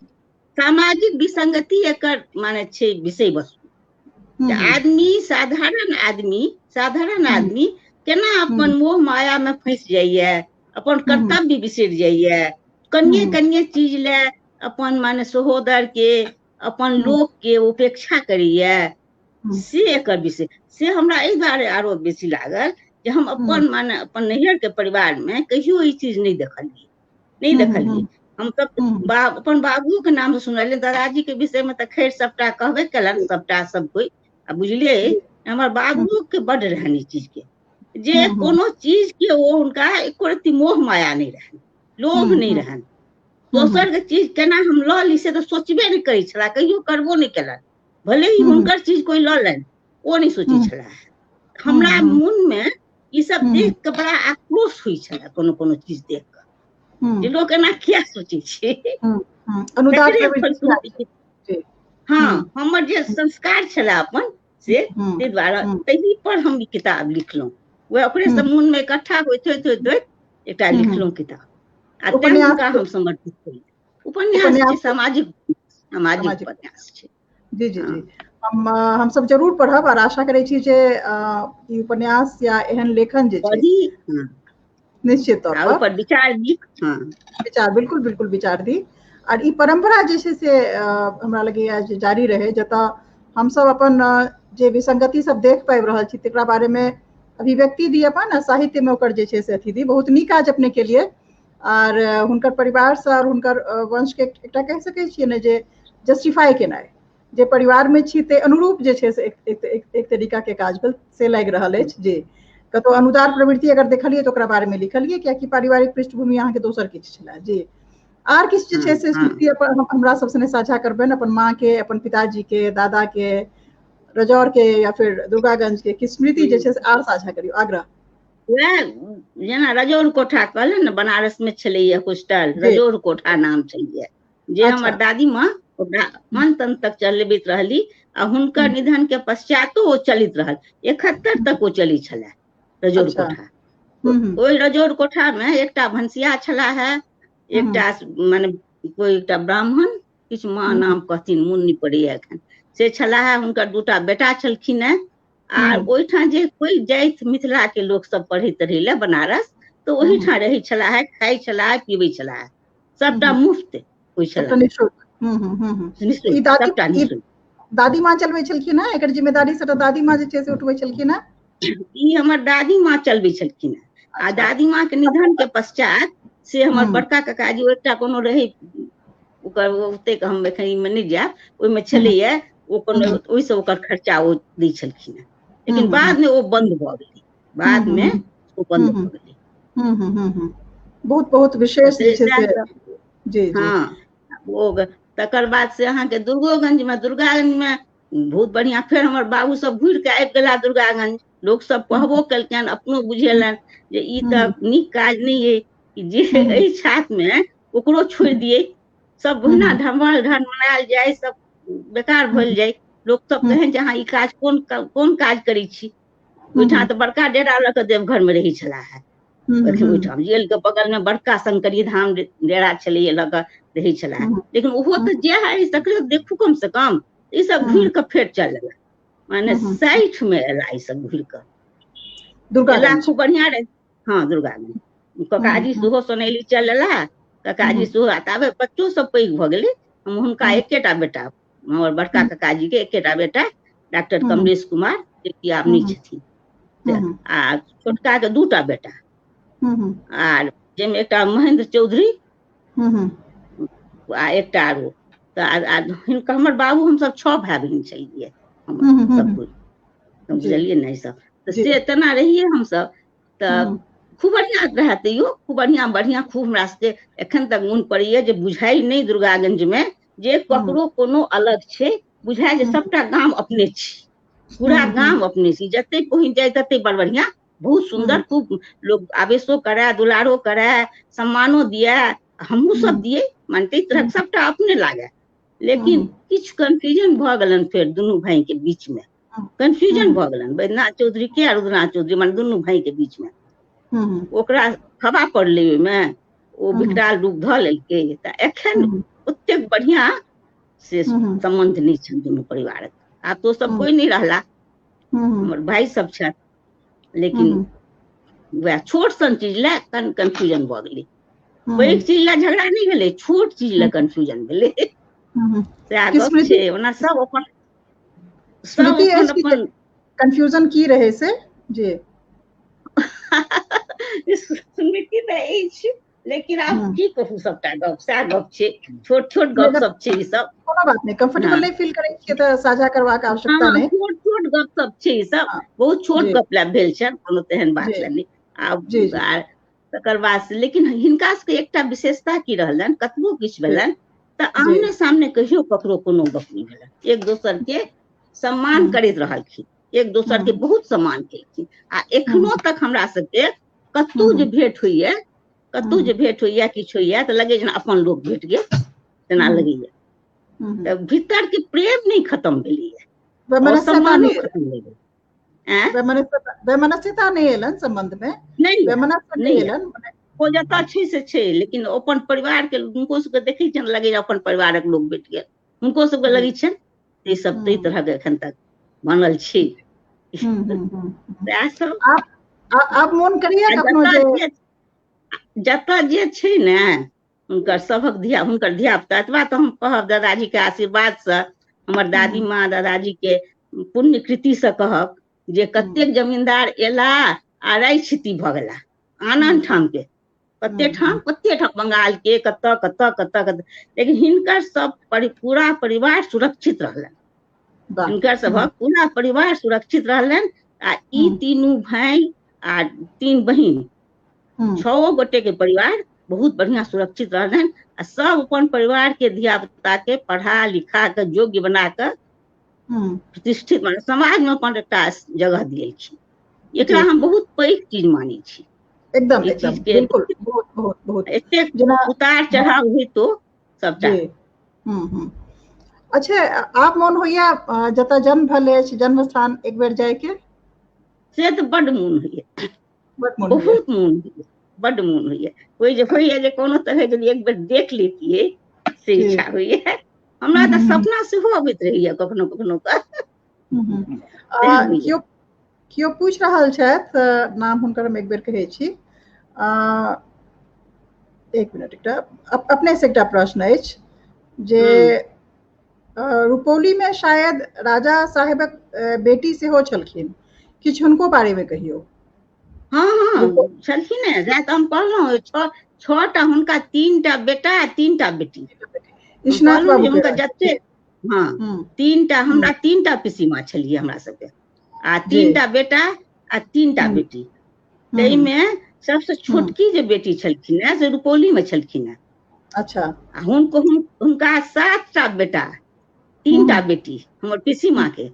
सामाजिक विसंगति एकर माने छै विषय वस्तु। जे आदमी, साधारण आदमी, साधारण आदमी केना अपन मोह माया में फंसि जाइए, अपन कर्तव्य बिसरि जाइए, कनिये कनिये चीज ले अपन माने सहोदर के, अपन लोक के उपेक्षा करैए, से एकर विषय से हमरा एहि दुआरे आरो बेसी लागल जे हम अपन माने अपन नैहर के परिवार में कहियो ई चीज नहि देखलियै, नहि देखलियै। हम सब अपन बाबुओ के नाम सुनलियै, दादाजी के विषय में तऽ खैर सबटा कहबे केलनि, सबटा सब कोइ आ बुझलियै। हमर बाबुओ के बड रहनि ई चीज के, जे कोनो चीज के ओ हुनका एको रत्ती मोह माया नहि रहनि, लोभ नहि रहनि। दोसर के चीज केना हम लऽ ली से तऽ सोचबे नहि करै छलाह, कहियो करबो नहि केलनि, भले ही हुनकर चीज कोइ लऽ लनि ओ नहि सोचै छलाह। हमरा मोन मे ई सब देख कऽ बड़ा आक्रोश होइ छलै कोनो कोनो चीज देख कऽ, जे लोक एना किया सोचै छै। हँ, हमर जे संस्कार छलै अपन से, ताहि दुआरे तही पर हम ई किताब लिखलहुँ। वएह ओकरे सब मोन मे इकट्ठा होइत होइत होइत होइत एकटा लिखलहुँ किताब, आ तैं हुनका हम समर्पित केलियै। उपन्यास छै, सामाजिक सामाजिक उपन्यास छै। जी जी जी, हम सब जरूर पढ़ब और आशा करै छी जे ई उपन्यास या एहन लेखन जे छै निश्चित तौर पर पर विचार दी। हाँ, विचार बिल्कुल बिल्कुल विचार दी। और ई परंपरा जे छै से हमरा लगैया जे जारी रहे, जतऽ हमसब अपन जे विसंगति सब देख पाबि रहल छी तकरा बारे में अभिव्यक्ति दी अपन, आ साहित्य में ओकर जे छै से अथी दी। बहुत नीक काज अपने के लिए, आर हुनकर परिवार से और हुनकर वंश के एकटा कहि सकै छियै ने जे जस्टिफाई केनाइ, जे परिवार में छी ते अनुरूप जे छै से एक एक एक, एक तरीका के काज भेल से लागि रहल अछि। जे कतौ अनुदार प्रवृत्ति अगर देखलियै तऽ ओकरा बारे में लिखलियै, कियाकि पारिवारिक पृष्ठभूमि अहाँके दोसर किछु छलै। जी, आर किछु जे छै से स्मृति अपन हमरा सबसँ साझा करबनि, अपन माँ के, अपन पिताजी के, दादा के, रजौर के या फिर दुर्गागंज के किछु स्मृति जे छै से आर साझा करियौ, आग्रह। वएह जेना रजौर कोठा कहले ने, बनारस में छलैया होस्टल, रजौर कोठा नाम छलैया, जे हमर दादी माँ ओकरा अंत अंत तक चलबैत रहली, आ हुनकर निधन के पश्चातो ओ चलैत रहल, 71 तक ओ चलै छलै रजौर कोठा। ओहि रजौर कोठा में एकटा भनसिया छला है, एकटा माने कोई एकटा ब्राह्मण, किछु माँ नाम कहथिन मोन नहि पड़ैया एखन, से छला है, हुनकर दूटा बेटा छलखिन है। आ ओहिठाम जे कोइ जाइत मिथिला के लोक सब पढ़े तढ़े लए बनारस, तऽ ओहिठाम रहै छला है, खाइ छला है, पीबै छला है, सबटा मुफ्त होइ छला। सबटा निःशुल्क। दादी माँ चलबै छलखिन है एकर जिम्मेदारी सबटा दादी माँ जे छै से उठबै छलखिन है? ई हमर दादी माँ चलबै छलखिन है। आ दादी माँ के निधन के पश्चात से हमर बड़का काकाजी एकटा कोनो रहै ओकर ओतेक हम एखन ई मे नहि जायब, ओहिमे छलैया ओ कोनो ओहिसँ ओकर खर्चा ओ दै छलखिन है, लेकिन बाद में ओ बंद भऽ गेलै, बाद में ओ बंद भऽ गेलै। बहुत बहुत विशेष जे छै से जी। हाँ, ओ तकर बाद से अहाँके दुर्गोगंज में, दुर्गागंज में बहुत बढ़िया फेर हमर बाबू सब घुरि के आबि गेला दुर्गागंज। लोक सब कहबो केलकनि, अपनो बुझेलनि जे ई तऽ नीक काज नहि अइ जे एहि छात्र में ओकरो छोड़ि दियै, सब ओहिना ढमल ढनमनायल जाय, सब बेकार भेल जाय। लोक सब कहनि जे अहाँ ई काज कोन कोन काज करै छी। ओहिठाम तऽ बड़का डेरा लऽ कऽ देवघर में रहै छलाह है, ओहिठाम जेल के बगल में बड़का शंकरी धाम डेरा छलैया लऽ कऽ रहै छलाह। लेकिन ओहो तऽ जे है तकरे देखू कम से कम, ई सब घुरि कऽ फेर चल एला, माने 60 में एला ई सब घुरि कऽ एला, खूब बढ़िया रहे। हाँ, दुर्गागंज ककाजी सेहो सोनैली चल एला, ककाजी सेहो, ताबे बच्चो सब पैघ भऽ गेलै। हम हुनका एकेटा बेटा, हमर बड़का ककाजी के एकेटा बेटा डॉक्टर कमलेश कुमार, जे कि आब नहि छथिन, आ छोटका के दूटा बेटा, आर जाहिमे एकटा महेंद्र चौधरी आ एकटा आरो। तऽ हिनका हमर बाबू हमसब 6 भाय बहिन छलियै सब कोइ, बुझलियै ने सब, तऽ से तेना रहियै हमसब। तऽ खूब बढ़िया रहए तैयो, खूब बढ़िया बढ़िया, खूब हमरा सबके एखन तक मोन पड़ैया जे बुझाइ नहि दुर्गागंज में जे ककरो कोनो अलग छै, बुझाइ जे सबटा गाम अपने छी, पूरा गाम अपने छी, जते पहुँच जाय तते बड़ बढ़िया, बहुत सुंदर, खूब लोग आवेशो कराए, दुलारो कराए, सम्मानो दिए, हमहूँ सब दिए, माने ताहि तरहक सबटा अपने लागे। लेकिन किछु कन्फ्यूजन भऽ गेलनि फेर दुनू भाई के बीच में, कन्फ्यूजन भऽ गेलनि बैद्यनाथ चौधरी के आ रुद्रनाथ चौधरी, माने दुनू भाई के बीच में ओकरा हवा पड़लै, ओहिमे ओ विकराल रूप धऽ लेलकै। तऽ एखन ओतेक बढ़िया से सम्बन्ध नहि छनि दुनू परिवारक। आब तो सब कोई नहि रहला, हमर भाई सब छथि, लेकिन वएह छोट सन चीज लए कन्फ्यूजन भऽ गेलै। पैघ चीज लए झगड़ा नहि भेलै, छोट चीज लए कन्फ्यूजन भेलै। सएह गप छै। ओना सब अपन सब अपन अपन कन्फ्यूजन की रहै से जी स्मृति तऽ अछि, लेकिन आब की कहू, सबटा गप सएह गप छै, छोट छोट गप सब छै ई सब। कोनो बात नहि, कंफर्टेबल नहि फील करै छियै तऽ साझा करबाक आवश्यकता नहि। छोट छोट गप सब छै ई सब, बहुत छोट गप लए भेल छै, कोनो तेहन बात लए नहि। आब तकर बाद लेकिन हिनका सबके एकटा विशेषता की रहलनि, कतबो किछु भेलनि तऽ आमने सामने कहियो ककरो कोनो गप नहि भेलनि, एक दोसर के सम्मान करैत रहलखिन, एक दोसर के बहुत सम्मान केलखिन। आ एखनो तक हमरा सबके कतहु जे भेंट होइया, कतहु जे भेंट होइया, किछु होइया तऽ लगैया जेना अपन लोक भेट गेल तेना लगैया। तऽ भीतर के प्रेम नहि खत्म भेलैया, सम्मानो खत्म नहि भेल। वैमनस्यता नहि एलन संबंध में, नहीं एलन। ओ जतऽ छै से छै, लेकिन अपन परिवार के हुनको सबके देखै छियनि लगैया अपन परिवारक लोक भेट गेल, हुनको सबके लगै छनि। ई सब ताहि तरहक एखन तक बनल छै। सएह सब। आब मोन करैया कखनो जे जतऽ जे छै ने हुनकर सभक धिया, हुनकर धिया पुता, एतबा तऽ हम कहब दादाजी के आशीर्वाद से, हमर दादी माँ दादाजी के पुण्य कृति से कहब जे कतेक जमींदार एला आ राइ छिती भऽ गेला आन आन ठाम के, कते ठाम कते ठाम बंगाल के, कतऽ कतऽ कतऽ कतऽ, लेकिन हिनकर सब पूरा परिवार सुरक्षित रहलनि, हिनकर सभक पूरा परिवार सुरक्षित रहलनि। आ ई तीनू भाई आ 3 बहिन, 6 गोटे के परिवार बहुत बढ़िया सुरक्षित रहलनि। आ सब अपन परिवार के धिया पुता के पढ़ा लिखा के योग्य बना के प्रतिष्ठित माने समाज में अपन एकटा जगह दिएलखिन। एकरा हम बहुत पैघ चीज मानै छी। एकदम एकदम बिल्कुल, बहुत बहुत बहुत एतेक उतार चढ़ाव होइ तो सबटा। अच्छा, आप मोन होइया जतऽ जन्म भेल अछि, जन्म स्थान एक बेर जायके? से तऽ बड मोन होइया, बहुत मोन होइया, बड मोन होइया। कोइ जे होइया जे कोनो तरह यदि एक बेर देख लेतियै से इच्छा होइया। हमरा तऽ सपना सेहो अबैत रहैया कखनो कखनो कऽ। केओ पूछि रहल छथि, नाम हुनकर हम एक बेर कहै छी, एक मिनट, एकटा अपने से एकटा प्रश्न अछि जे रुपौली में शायद राजा साहेबक बेटी सेहो छलखिन, किछु हुनको बारे में कहियौ। हाँ हाँ छलखिन ने, तऽ हम कहलहुँ 6टा हुनका, 3टा बेटा 3टा बेटी। हुनका जते, हाँ 3टा, हमरा 3टा पिसीमा छलियै हमरा सबके, आ 3टा बेटा आ 3टा बेटी। ताहिमे सबसे छोटकी जे बेटी छलखिन है से रुपौली में छलखिन है। अच्छा। आ हुनको हुनका 7टा बेटा 3टा बेटी हमर पिसीमा के,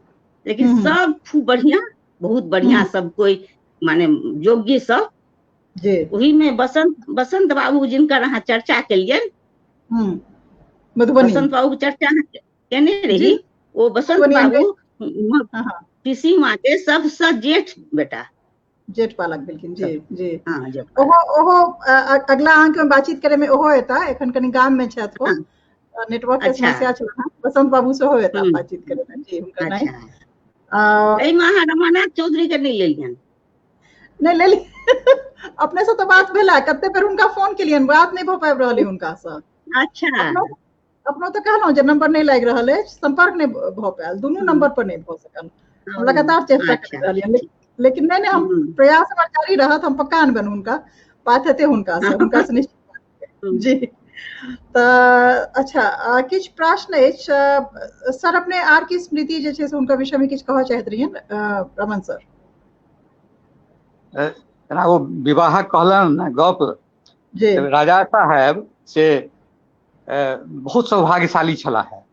लेकिन सब खूब बढ़िया, बहुत बढ़िया, सब कोई माने योग्य सब। ओही में बसंत बाबू जिनकर अहाँ चर्चा केलियनि, बसंत बाबू के चर्चा अहाँ केने रही, ओ बसंत बाबू पिसीमा के सबसे जेठ बेटा, जेठ बालक भेलखिन। जी जी। ओहो ओहो अगला अंक में बातचीत करे में ओहो एता, एखन कनी गाम में छथि ओ, नेटवर्क के समस्या छल। बसंत बाबू सेहो एता बातचीत करे में। जी हुनकर नहि। एहिमे अहाँ रमानाथ चौधरी के नहि लेलियनि? नहि लेली, अपने से तऽ बात भेला, कते बेर हुनका फोन केलियनि, बात नहि भऽ पाबि रहल हुनका से। अच्छा। अपनो तऽ कहलहुँ जे नंबर नहि लागि रहल अछि, संपर्क नहि भऽ पायल, दुनू नंबर पर नहि भऽ सकल। हम लगातार चेष्टा करि रहलियनि, लेकिन नहि नहि, हम प्रयास हमर जारी रहत, हम पक्का अनबनि हुनका, बात हेतै हुनका से, हुनका से निश्चित। जी तऽ अच्छा, किछु प्रश्न अछि सर, अपने आर की स्मृति जे छै से हुनका विषयमे किछु कहऽ चाहैत रहियनि रमन सर? जेना ओ विवाहक कहलनि ने गप, राजा साहेब से बहुत सौभाग्यशाली छलाह है।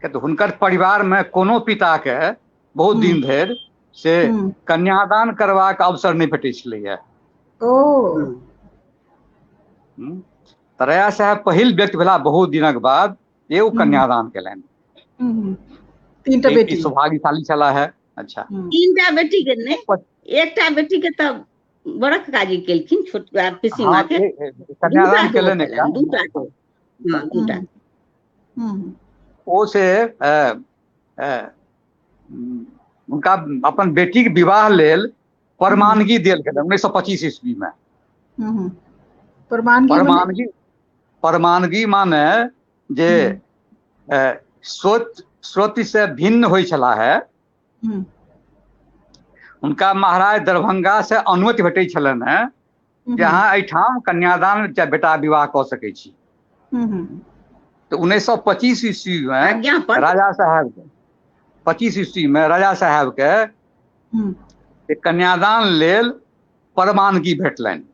तऽ हुनकर परिवारमे कोनो पिताके बहुत दिन धरि से कन्यादान करबाक अवसर नहि भेटै छलैया। तऽ राजा साहेब पहिल व्यक्ति भेला बहुत दिनक बाद जे ओ कन्यादान केलनि। 3टा बेटी, सौभाग्यशाली छलाह है। अच्छा, 3टा बेटी के नहि, एकटा बेटी के तऽ बड़क काजी केलखिन, छोट पिसीमा के कन्यादान केलनि, 2टा के, हाँ 2टा। ओ से हुनका अपन बेटीके विवाह लेल परमानगी देल गेलनि 1925 ईस्वी में। परमानगी परमानगी परमानगी माने जे स्रोत स्रोत से भिन्न होइ छला है, हुनका महाराज दरभंगा से अनुमति भेटै छलनि हेँ जे अहाँ एहिठाम कन्यादान चाहे बेटा विवाह कऽ सकै छी। तऽ 1925 ईस्वी में राजा साहेब के 25 ईस्वी में राजा साहेब के कन्यादान लेल परवानगी भेटलनि।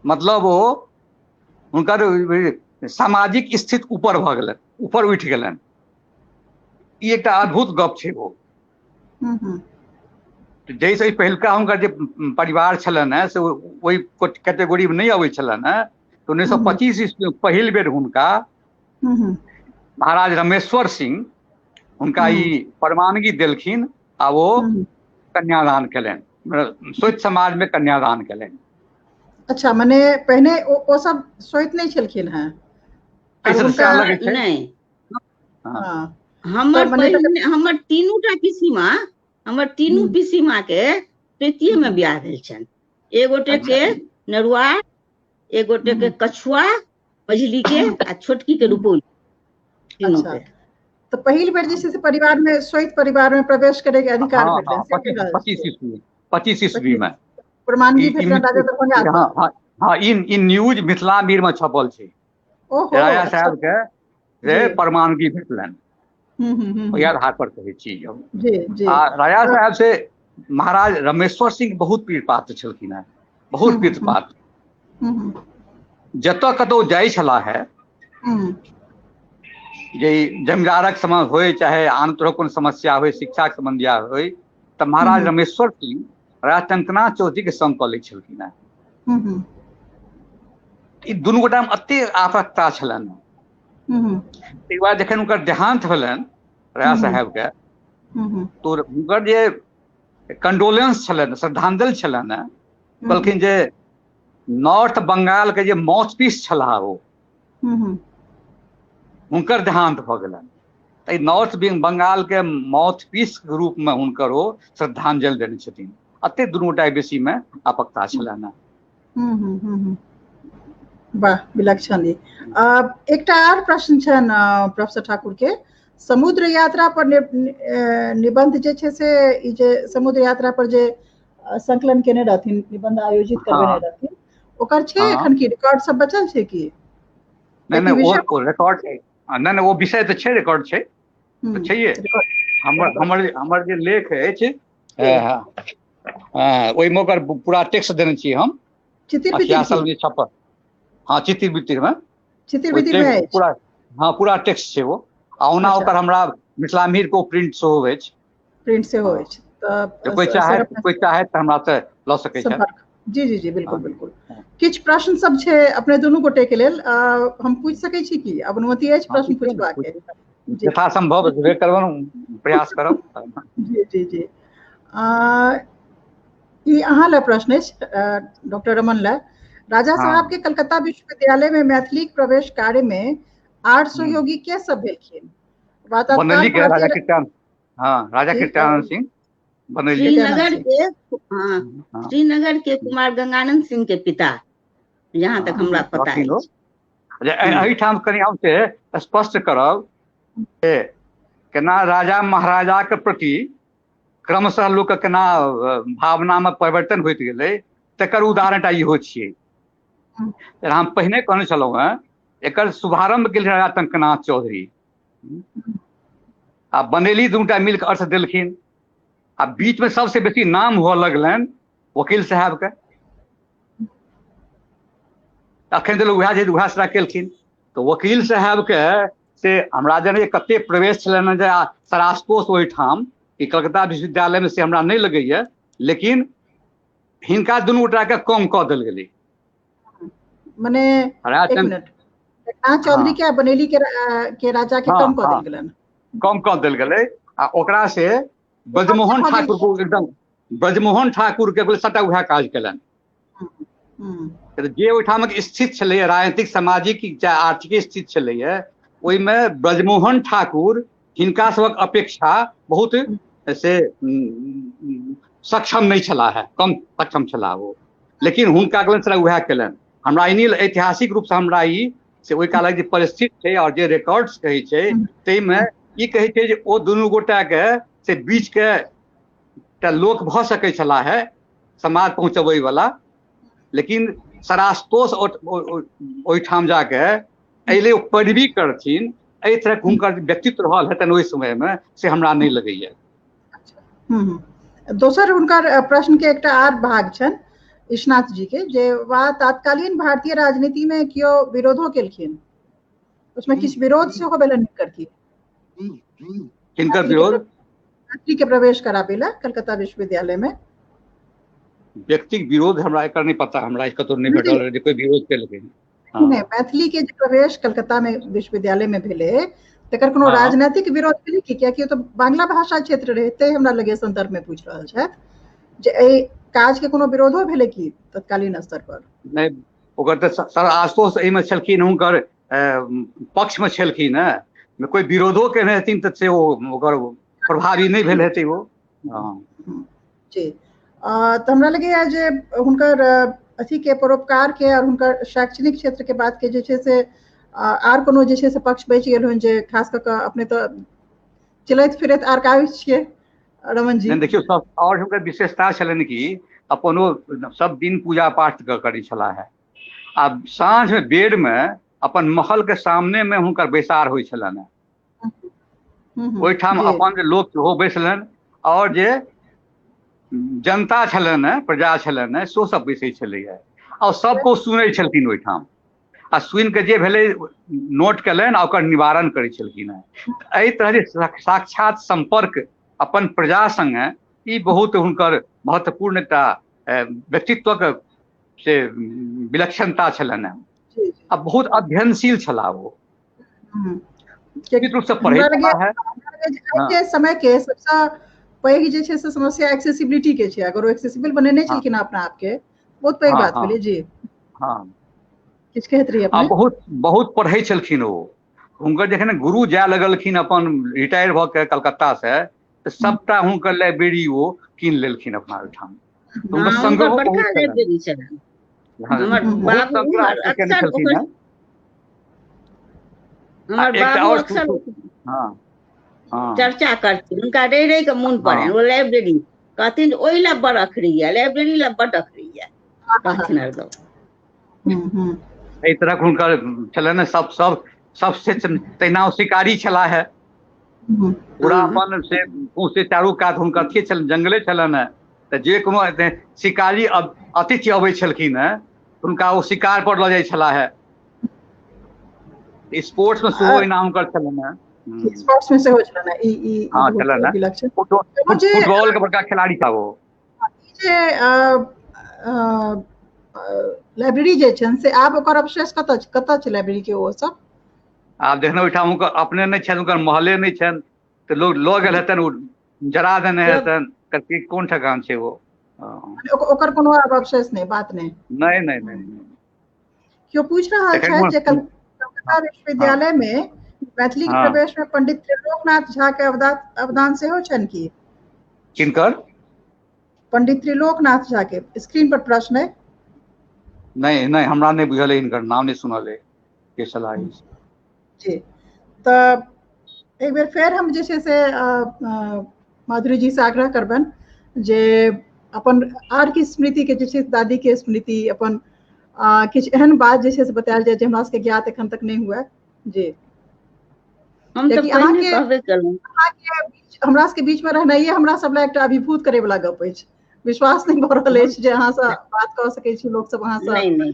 मतलब ओ हुनकर सामाजिक स्थिति ऊपर भऽ गेलनि, ऊपर उठि गेलनि। ई एकटा अद्भुत गप छै। ओ जाहिसँ पहिलुका हुनकर जे परिवार छलनि हेँ से ओहि कैटेगोरीमे नहि अबै छलनि हेँ, तऽ 1925 ईस्वी पहिल बेर हुनका महाराज रमेश्वर सिंह हुनका ई परवानगी देलखिन आ ओ कन्यादान केलनि, श्वेत समाजमे कन्यादान केलनि। अच्छा, मने पहिने ओ सब श्वेत नहि छलखिन हेँ? नहि, हमर हमर तीनूटा पिसीमा, हमर तीनू पिसीमा के तृतीय में बियाह भेल छनि। एक गोटे के नरुआ, एक गोटे के कछुआ मझली के, आ छोटकी के रुपौली। तीनू के। तऽ पहिल बेर जे छै से परिवार में श्वेत परिवार में प्रवेश करे के अधिकार भेटलनि। 25 ईस्वी में प्रमाणित भेटलनि राजा दरभंगा। हाँ, ई न्यूज मिथिला मीर में छपल छै। राजा साहब के से परवानगी भेटलनि, ओहि आधार पर कहै छी हम। आ राजा साहब से महाराज रमेश्वर सिंह बहुत प्रीतपात्र छलखिन हेँ, बहुत प्रीतपात्र। जतऽ कतौ जाइ छलाह है, जे जमींदारक समय होय चाहे आन तरहक कोनो समस्या होय, शिक्षाके सम्बन्धिया होय, तऽ महाराज रमेश्वर सिंह राजा टंकनाथ चौधरी के संग कऽ लै छलखिन हेँ। ई दुनू गोटामे एते आपकता छलनि। ताहिके बाद जखन हुनकर देहांत भेलनि राजा साहेबके, तो हुनकर जे कंडोलेंस छलनि, श्रद्धांजलि छलनि, कहलखिन जे नॉर्थ बंगाल के जे माउथपीस छलाह ओ, हुनकर देहांत भऽ गेलनि। तऽ नॉर्थ बंगाल के माउथपीस के रूप में हुनकर ओ श्रद्धांजलि देने छथिन। एते दुनू गोटा बेसी में आपकता छलनि। वाह, विलक्षण। एकटा आर प्रश्न छनि प्रोफेसर ठाकुर के। समुद्र यात्रा पर निबंध जे छै से ई जे समुद्र यात्रा पर जे संकलन केने रहथिन, निबंध आयोजित करबेने रहथिन, ओकर छै एखन की रिकॉर्ड सब बचल छै की? नहि नहि, ओ रिकॉर्ड छै। नहि नहि, ओ विषय तऽ छै, रिकॉर्ड छै तऽ छैहे। हमर हमर हमर जे लेख अछि ओहिमे ओकर पूरा टेक्स्ट देने छी हम। छपल, हाँ, चितिर बितिर में पूरा, हाँ, पूरा टेक्स्ट छै ओ। आ ओना ओकर हमरा मिथिला मिहिर के प्रिंट सेहो अछि। प्रिंट सेहो अछि। तऽ कोइ चाहे, कोइ चाहे तऽ हमरा से लऽ सकै छै। जी जी जी, बिल्कुल बिल्कुल। किछु प्रश्न सब छै अपने दुनू गोटे के लेल, हम पूछि सकै छी की? अनुमति अछि प्रश्न पूछबाक के? यथासंभव करब, प्रयास करब। जी जी जी। ई अहाँ लए प्रश्न अछि डॉक्टर रमन लए। राजा साहब के कलकत्ता विश्वविद्यालय में मैथिली प्रवेश कार्य में 8 सहयोगी के सब भेलखिन? राजा कीर्त्यानंद सिंह श्रीनगर के, हाँ, श्रीनगर के कुमार गंगानंद सिंह के पिता, जहाँ तक हमरा पता है। एहिठाम कनि हम से स्पष्ट करब जे केना राजा महाराजा के प्रति क्रमशः लोक के केना भावना में परिवर्तन होइत गेलै, तकर उदाहरण टा इहो छियै। हम पहिने कहने छलहुँ हेँ, एकर शुभारंभ केलखिन राजा टंकनाथ चौधरी आ बनेली दूटा मिलके अर्थ देलखिन। आ बीच में सबसे बेसी नाम हुअ लगलनि वकील साहब के। अखन तऽ लोक उएह जे उएह सरा केलखिन, तऽ वकील साहब के से हमरा जनैए कते प्रवेश छलनि जे सरासकोष ओहिठाम कि कलकत्ता विश्वविद्यालय में से हमरा नहि लगैए, लेकिन हिनका दुनू गोटाके कम कऽ देल गेलै। मने एक मिनट, चौधरी के बनेली के राजा के कम कऽ देल गेलनि? कम कऽ देल गेलै। आ ओकरा से ब्रजमोहन ठाकुर को एकदम, ब्रजमोहन ठाकुर के सबटा उएह काज केलनि। जे ओहिठामक स्थिति छलैए, राजनीतिक, सामाजिक चाहे आर्थिक स्थिति छलैए, ओहिमे ब्रजमोहन ठाकुर हिनका सभक अपेक्षा बहुत से सक्षम नहि छलाह है, कम सक्षम छलाह ओ, लेकिन हुनका कहलनि सर उएह केलनि। हमरा ई नहि ऐतिहासिक रूपसँ हमरा ई से ओहि कालक जे परिस्थिति छै आओर जे रिकॉर्ड्स कहै छै ताहिमे ई कहै छै जे ओ दुनू गोटाके से बीचके एकटा लोक भऽ सकै छलाह है समाज पहुँचबैवला, लेकिन सरास्तोष ओहिठाम जाके एहि लेल ओ पैरवी करथिन, एहि तरहक हुनकर व्यक्तित्व रहल हेतनि ओहि समयमे, से हमरा नहि लगैया। दोसर हुनकर प्रश्न के एकटा आर भाग छनि ईशनाथ जी के, जे वा तात्कालीन भारतीय राजनीति में केओ विरोधो केलखिन, उसमें किछु विरोध सेहो भेलनि हिनकर? की हिनकर विरोध? मैथिली के प्रवेश कराबै ला कलकत्ता विश्वविद्यालय में। व्यक्तिक विरोध हमरा एकर नहि पता, हमरा कतौ नहि भेटल जे कोई विरोध केलकै। नहि, मैथिली के जे प्रवेश कलकत्ता में विश्वविद्यालय में भेलै तकर कोनो राजनीतिक विरोध भेलै कि? कियाकि ओ तऽ बांग्ला भाषा क्षेत्र रहै, तै हमरा लगे संदर्भ में पूछि रहल छथि जे एहि काज के कोनो विरोधो भेलै कि तत्कालीन स्तर पर? नहि, ओकर तऽ सर आशुतोष एहिमे छलखिन, हुनकर पक्षमे छलखिन हेँ, कोइ विरोधो केने हेथिन तऽ से ओ ओकर प्रभावी नहि भेल हेतै ओ। जी, तऽ हमरा लगैए जे हुनकर अथी के परोपकार के और हुनकर शैक्षणिक क्षेत्र के बात के जे छै से आर कोनो जे छै से पक्ष बचि गेल होनि जे खास कऽ कऽ अपने तऽ चलैत फिरैत आर्काइव छियै रमन जी। देखियौ सब, और हुनकर विशेषता छलनि कि अपन ओ सब दिन पूजा पाठ करै छलाह है, आ साँझ में बेर में अपन महल के सामने में हुनकर बैसार होइ छलनि हेँ, ओहिठाम अपन जे लोक सेहो बैसलनि और जे जनता छलनि हेँ, प्रजा छलनि हेँ, सेहो सब बैसै छलैए और सबको सुनै छलखिन ओहिठाम, आ सुनि के जे भेलै नोट केलनि आ ओकर निवारण करै छलखिन हेँ। एहि तरह जे साक्षात संपर्क अपन प्रजा संगे, ई बहुत हुनकर महत्वपूर्ण एकटा व्यक्तित्वक से विलक्षणता छलनि हेँ। आ बहुत अध्ययनशील छलाह ओ, निश्चित रूप से पढ़ै छलाह हेँ। समय के सबसँ पैघ जे छै से समस्या एक्सेसिबिलिटी के छै, अगर ओ एक्सेसिबल बनेने छलखिन अपना आपके, बहुत पैघ बात भेलै जी। हाँ, किछु कहैत रहियै अपने? बहुत बहुत पढ़ै छलखिन ओ। हुनकर जखन गुरु जाय लगलखिन अपन रिटायर भऽ के कलकत्ता से, तऽ सबटा हुनकर लाइब्रेरी ओ कीन लेलखिन अपना ओहिठाम। हुनकर संग्रह बड़का लाइब्रेरी छलनि। हमर बाबू अक्सर हमर बाबू अक्सर चर्चा करथिन, हुनका रहि रहि के मोन पड़नि ओ लाइब्रेरी, कहथिन ओहि लए बड़ अखरैया, लाइब्रेरी लए बड़ अखरैया कहथिन हरदम। एहि तरहक हुनकर छलनि सब सब सबसे, तहिना ओ शिकारी छलाह है पूरा अपन से सौंसे चारू कात हुनकर अथिये छलनि, जंगले छलनि हेँ, तऽ जे कोनो शिकारी अतिथि अबै छलखिन हेँ हुनका ओ शिकार पर लऽ जाइ छलाह है। स्पोर्ट्स में सेहो एना हुनकर छलनि हेँ। स्पोर्ट्स में सेहो छलनि हेँ, ई हाँ छलनि हेँ, फुटबॉल के बड़का खिलाड़ी था वो। जे लाइब्रेरी जे छनि से आब ओकर अवशेष कतऽ कतऽ छै लाइब्रेरी के ओ सब? आब देखने ओहिठाम हुनकर अपने नहि छनि, हुनकर महले नहि छनि, तऽ लोक लऽ गेल हेतनि, ओ जरा देने हेतनि, कोन ठेकान छै ओ। ओकर कोनो आब अवशेष नहि, बात नहि। नहि नहि नहि। केओ पूछि रहल छथि जे कलकत्ता विश्वविद्यालय में मैथिली के प्रवेश में पंडित त्रिलोकनाथ झा के अवदान सेहो छनि की? किनकर? पंडित त्रिलोकनाथ झा के। स्क्रीन पर प्रश्न है। नहीं नहीं, हमरा नहीं बुझल है, इनकर नाम नहीं सुनल है, के छलाह ई। जी, तऽ एक बेर फेर हम जे छै से माधुरी जी से आग्रह करबनि जे अपन आर की स्मृति के जे छै दादी के स्मृति अपन किछु एहन बात जे छै से बतायल जाय जे हमरा सबके ज्ञात एखन तक नहि हुए। जी, हम तऽ पहिने कहबे केलहुँ, हमरा सबके बीच में रहनाइए हमरा सब लए एकटा अभिभूत करे वाला गप अछि। विश्वास नहि भऽ रहल अछि जे अहाँ से बात कऽ सकै छी, लोक सब अहाँ से। नहीं नहीं,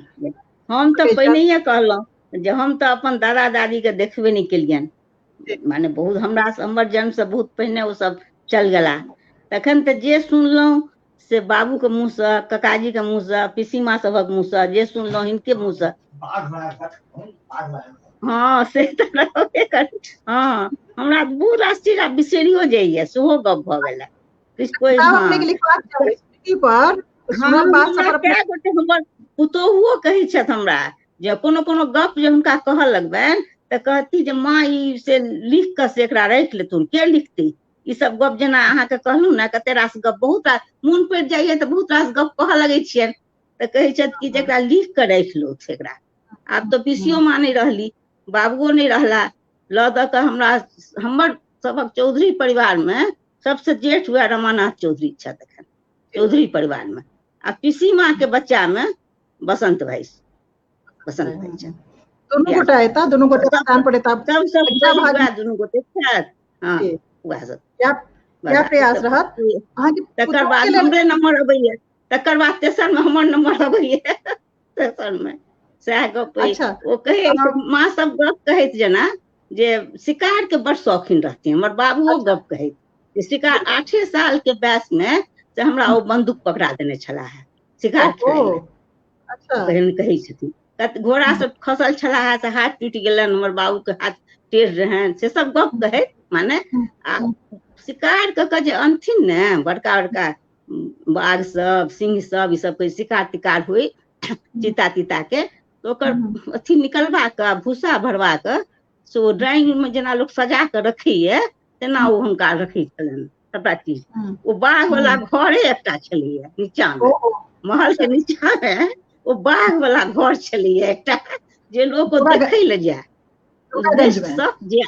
हम तऽ पहिनहिए कहलहुँ जे हम तऽ अपन दादा दादी के देखबे नहि केलियनि, माने बहुत हमरा हमर जन्म से बहुत पहिने ओ सब चल गेला, तखन तऽ जे सुनलहुँ से बाबू के मुँह से, ककाजी के मुँह से, पिसीमा सबक मुँह से, जे सुनलहुँ हिनके मुँह से। हाँ से तऽ रहबे करै। हाँ, हमरा बहुत रास चीज आब बिसरियो जाइया, सेहो गप भऽ गेल। किछु कोइ पर कए गोटे हमर पुतोहुओ कहै छथि हमरा जे कोनो कोनो गप जे हुनका कहऽ लगबनि तऽ कहती जे माँ ई से लिख कऽ से एकरा राखि लेथुन, के लिखतै ई सब गप। जेना अहाँके कहलहुँ ने, कते रास गप बहुत रास मोन पड़ि जाइया तऽ बहुत रास गप कहऽ लगै छियनि। तऽ कहै छथि कि जेकरा लिख कऽ राखि लो एकरा। आब तऽ पीसियो माँ नहि रहली, बाबुओ नहि रहला, लऽ दऽ कऽ हमरा हमर सभक चौधरी परिवारमे सबसँ जेठ वएह रमानाथ चौधरी छथि एखन चौधरी परिवारमे। आ पीसी माँ के बच्चामे बसंत भाई, बसंत भाई छथि। दुनू गोटा एता, दुनू गोटा स्थान पर एता, सबसँ वएह दुनू गोटे छथि। हँ, वएह सब प्रयास रहत। तकर बाद हमरे नंबर अबैया, तकर बाद तेसर मे हमर नंबर अबैया, तेसर मे सएह गप। ओ कहै माँ सब गप कहैत जेना जे शिकार के बड़ शौकीन रहथिन। हमर बाबुओ गप कहैत जे शिकार 8 साल के वयस में से हमरा ओ बंदूक पकड़ा देने छलाह है शिकार खेलाय। कहै छथिन घोड़ा सब खसल छलाह है से हाथ टूटि गेलनि, हमर बाबू के हाथ टेढ़ रहनि, से सब गप कहैत। माने आ शिकार कऽ के जे अनथिन ने बड़का बड़का बाघ सब, सिंह सब, ई सब शिकार तिकार हुई चीता तीता के, तो ओकर अथी निकलवा कऽ भूसा भरवा कऽ से ओ ड्राइंग में जेना लोक सजा कऽ रखैया तेना ओ हुनका रखै छलनि सबटा चीज। ओ बाघ वाला घरे एकटा छलैया नीचा मे, महल के नीचा मे ओ बाघ वाला घर छलैया एकटा, जे लोक देखै लए जाय सब जे।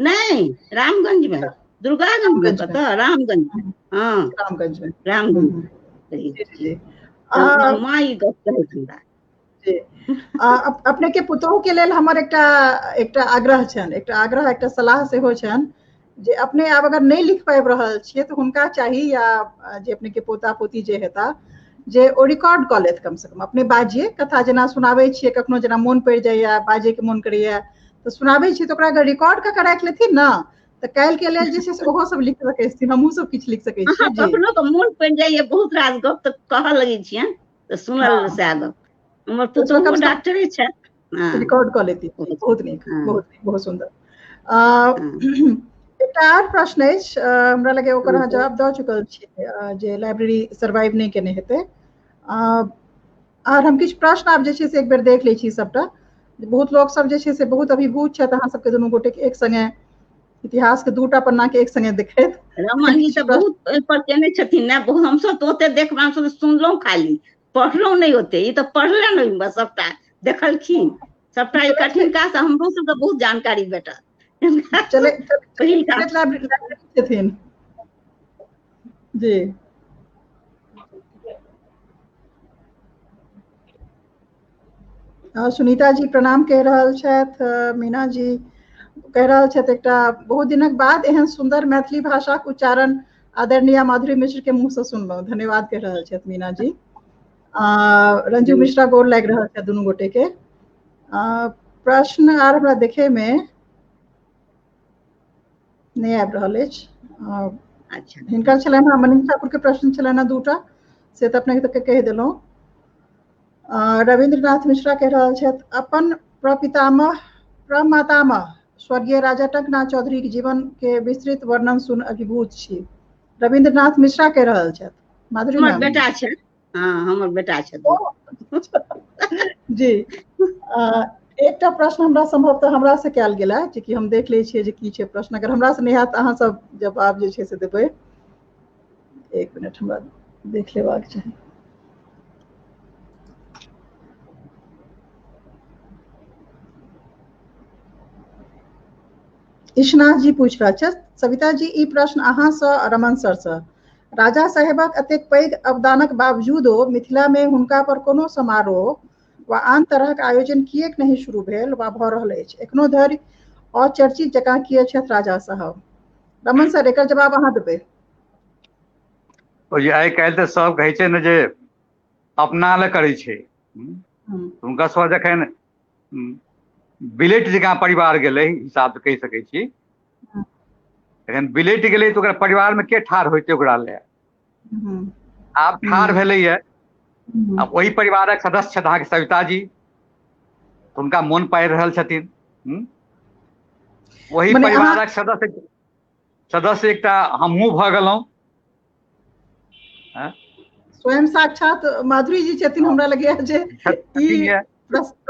नहीं, रामगंज में, दुर्गागंज में, कतऽ रामगंज में। हाँ, रामगंज में, रामगंज में। माँ ई गप कहैत हमरा। अपने के पुतोहु के लेल हमर एकटा एकटा आग्रह छनि, एकटा आग्रह, एकटा सलाह सेहो छनि जे अपने आब अगर नहि लिख पाबि रहल छियै तऽ हुनका चाही, या जे अपने के पोता पोती जे हेता, जे ओ रिकॉर्ड कऽ लेत कम से कम। अपने बाजिए कथा जेना सुनाबै छियै, कखनो जेना मोन पड़ि जाइया, बाजैके मोन करैया तऽ सुनाबै छियै, तऽ ओकरा अगर रिकॉर्ड कऽ के राखि लेथिन ने तऽ काल्हि के लेल जे छै से ओहो सब लिख सकै छथिन, हमहूँ सब किछु लिख सकै छियै। कखनो के मोन पड़ि जाइया बहुत रास गप तऽ कहऽ लगै छियनि तऽ सुनल सएह गप। हमर पुतोहु डॉक्टरे छथि, रिकॉर्ड कऽ लेती। बहुत नीक, बहुत नीक, बहुत सुन्दर। एकटा आर प्रश्न अछि, हमरा लगैया ओकर अहाँ जवाब दऽ चुकल छियै जे लाइब्रेरी सर्वाइव नहि केने हेतै। आर हम किछु प्रश्न आब जे छै से एक बेर देख लै छी सबटा। बहुत लोक सब जे छै से बहुत अभिभूत छथि अहाँ सबके दुनू गोटे के एक संगे इतिहास के दूटा पन्ना के एक संगे देखैत। रमन जी सब बहुत ओहि पर केने छथिन ने, बहुत हमसब तऽ ओते देखबै, हमसब सुनलहुँ खाली, पढ़लहुँ नहि ओते। ई तऽ पढ़ले नहि, बस सबटा देखलखिन सबटा। ई कठिनका से हमरो सबके बहुत जानकारी भेटल। छथिन जी। सुनीता जी प्रणाम कहि रहल छथि। मीना जी कहि रहल छथि एकटा बहुत दिनक बाद एहन सुन्दर मैथिली भाषाक उच्चारण आदरणीय माधुरी मिश्र के मुँह से सुनलहुँ, धन्यवाद कहि रहल छथि मीना जी। रंजू मिश्रा गोर लागि रहल छथि दुनू गोटे के। प्रश्न आर हमरा देखे में नहि आबि रहल अछि। अच्छा, हिनकर छलनि हँ, मनीष ठाकुर के प्रश्न छलनि हँ दूटा, से तऽ अपने के कहि देलहुँ। रविन्द्रनाथ मिश्रा कहि रहल छथि अपन प्रपितामह प्रमातामह स्वर्गीय राजा टंकनाथ चौधरी के जीवन के विस्तृत वर्णन सुन अभिभूत छी। रविन्द्रनाथ मिश्रा कहि रहल छथि। माधुरी हमर बेटा छथि। हाँ, हमर बेटा छथि जी। एकटा प्रश्न हमरा संभवतः हमरा से कयल गेल है, जे कि हम देख लै छियै जे की छै प्रश्न। अगर हमरा से नहि हैत अहाँ सब जवाब जे छै से देबै। एक मिनट हमरा देख लेबाक चाही। ईशनाथ जी पूछि रहल छथि, सविता जी ई प्रश्न अहाँ सँ रमन सर सँ, राजा साहेबक एतेक पैघ अवदानक बावजूदो मिथिला में हुनका पर कोनो समारोह वा आन तरहक आयोजन किएक नहि शुरू भेल वा भऽ रहल अछि? एखनो धरि अचर्चित जकाँ किए छथि राजा साहब? रमन सर एकर जवाब अहाँ देबै। ओ जे आइ काल्हि तऽ सब कहै छै ने जे अपना लए करै छै, हुनका सब जखन बिलटि जकाँ परिवार गेलै हिसाब से कहि सकै छी, जखन बिलटि गेलै तऽ ओकरा परिवारमे के ठाढ़ होइतै ओकरा लए? आब ठाढ़ भेलैया, आब ओहि परिवारक सदस्य छथि अहाँके सविता जी, हुनका मोन पाड़ि रहल छथिन। ओहि परिवारक सदस्य सदस्य एकटा हमहूँ भऽ गेलहुँ। स्वयं साक्षात माधुरी जी छथिन। हमरा लगैया जे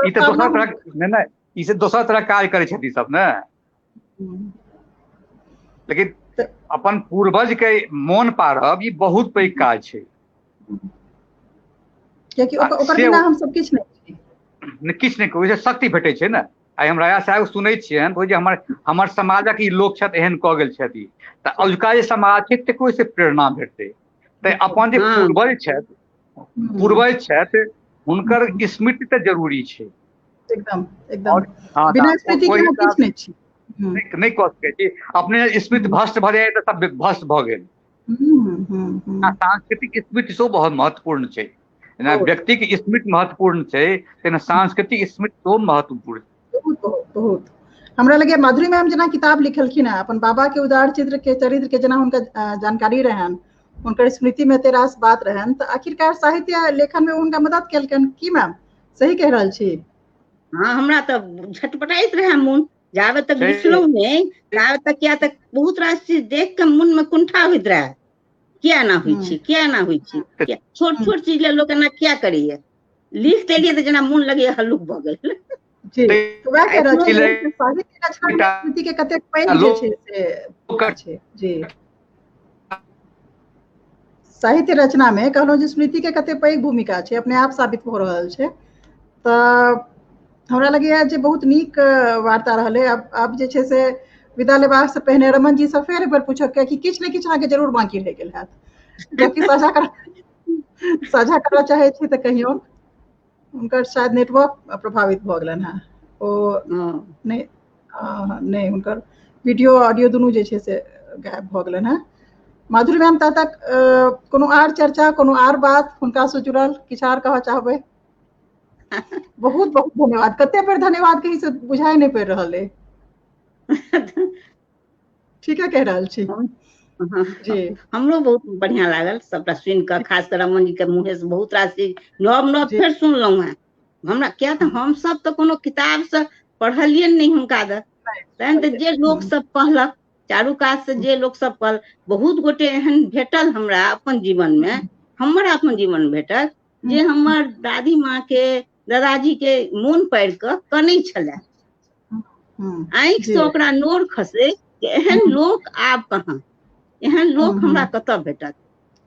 ई तऽ दोसर तरहक नहि नहि, ई से दोसर तरह काज करै छथि सब ने। लेकिन अपन पूर्वज के मोन पारब ई बहुत पैघ काज छै, कियाकि ओकर बिना हम सब किछु नहि किछु नहि, ओहिसँ शक्ति भेटै छै ने। आइ हम राजा साहेब सुनै छियनि ओ जे हमर हमर समाजक ई लोक छथि एहन कऽ गेल छथि, तऽ अजुका जे समाज छै तकरो ओहिसँ प्रेरणा भेटतै। तऽ अपन जे पूर्वज छथि, पूर्वज छथि हुनकर स्मृति तऽ जरूरी छै एकदम एकदम। बिना स्मृति के किछु नहि छै, नहि कऽ सकै छी। अपने स्मृति भ्रष्ट भऽ जाय तऽ सब भ्रष्ट भऽ गेल। सांस्कृतिक स्मृति सेहो बहुत महत्वपूर्ण छै। जेना व्यक्तिक स्मृति महत्वपूर्ण छै तेना सांस्कृतिक स्मृति सेहो महत्वपूर्ण। बहुत बहुत बहुत हमरा लगे माधुरी मैम जेना किताब लिखलखिन हेँ अपन बाबा के उदार चित्र के चरित्र के जेना हुनका जानकारी रहनि, हुनकर स्मृति में एते रास बात रहनि, तऽ आखिरकार साहित्य लेखन में हुनका मदद केलकनि की मैम? सही कहि रहल छी? हाँ, हमरा तऽ झटपटाइत रहए मोन, जाबे तक लिखलहुँ नहि ताबे तक, किया तऽ बहुत रास चीज देख के मोन में कुंठा होइत रहए, किया एना होइ छै, किया एना होइ छै, छोट छोट चीज लए लोक एना किया करैया। लिख देलियै तऽ जेना मोन लगैया हल्लुक भऽ गेल। जी, वएह कहि रहल छी साहित्य रचना स्मृति के कतेक पैघ जे छै से छै। जी, साहित्य रचना में कहलहुँ जे स्मृति के कतेक पैघ भूमिका छै, अपने आप साबित भऽ रहल छै। तऽ हमरा लगैया जे बहुत नीक वार्ता रहलै। आब जे छै से विदा लेबाक से पहिने रमन जी से फेर एक बेर पूछब, कियाकि किछु ने किछु अहाँके जरूर बाँकी रहि गेल हैत, जबकि साझा करऽ चाहै छी तऽ कहियौ। हुनकर शायद नेटवर्क प्रभावित भऽ गेलनि हेँ, ओ नहि नहि हुनकर वीडियो ऑडियो दुनू जे छै से गायब भऽ गेलनि हेँ। माधुरी मैम, ता तक कोनो आर चर्चा, कोनो आर बात हुनका से जुड़ल किछु आर कहऽ चाहबै? बहुत बहुत धन्यवाद। कते बेर धन्यवाद कही से बुझाइ नहि पड़ि रहल अइ। ठीके कहि रहल छी जी। हमरो बहुत बढ़िया लागल सबटा सुनि कऽ, खास कर रमन जी के मुँहे से बहुत रास चीज नव नव फेर सुनलहुँ हेँ। हमरा किया तऽ हमसब तऽ कोनो किताब से पढ़लियै नहि हुनका दऽ, तहन तऽ जे लोक सब कहलक चारू कात से, जे लोक सब कहल, बहुत गोटे एहन भेटल हमरा अपन जीवन मे, हमर अपन जीवन भेटल जे हमर दादी माँ के दादाजी के मोन पारि कऽ कनै छलै, आँखि से ओकरा नोर खसे कि एहन लोक आब कहाँ, एहन लोक हमरा कतऽ भेटत।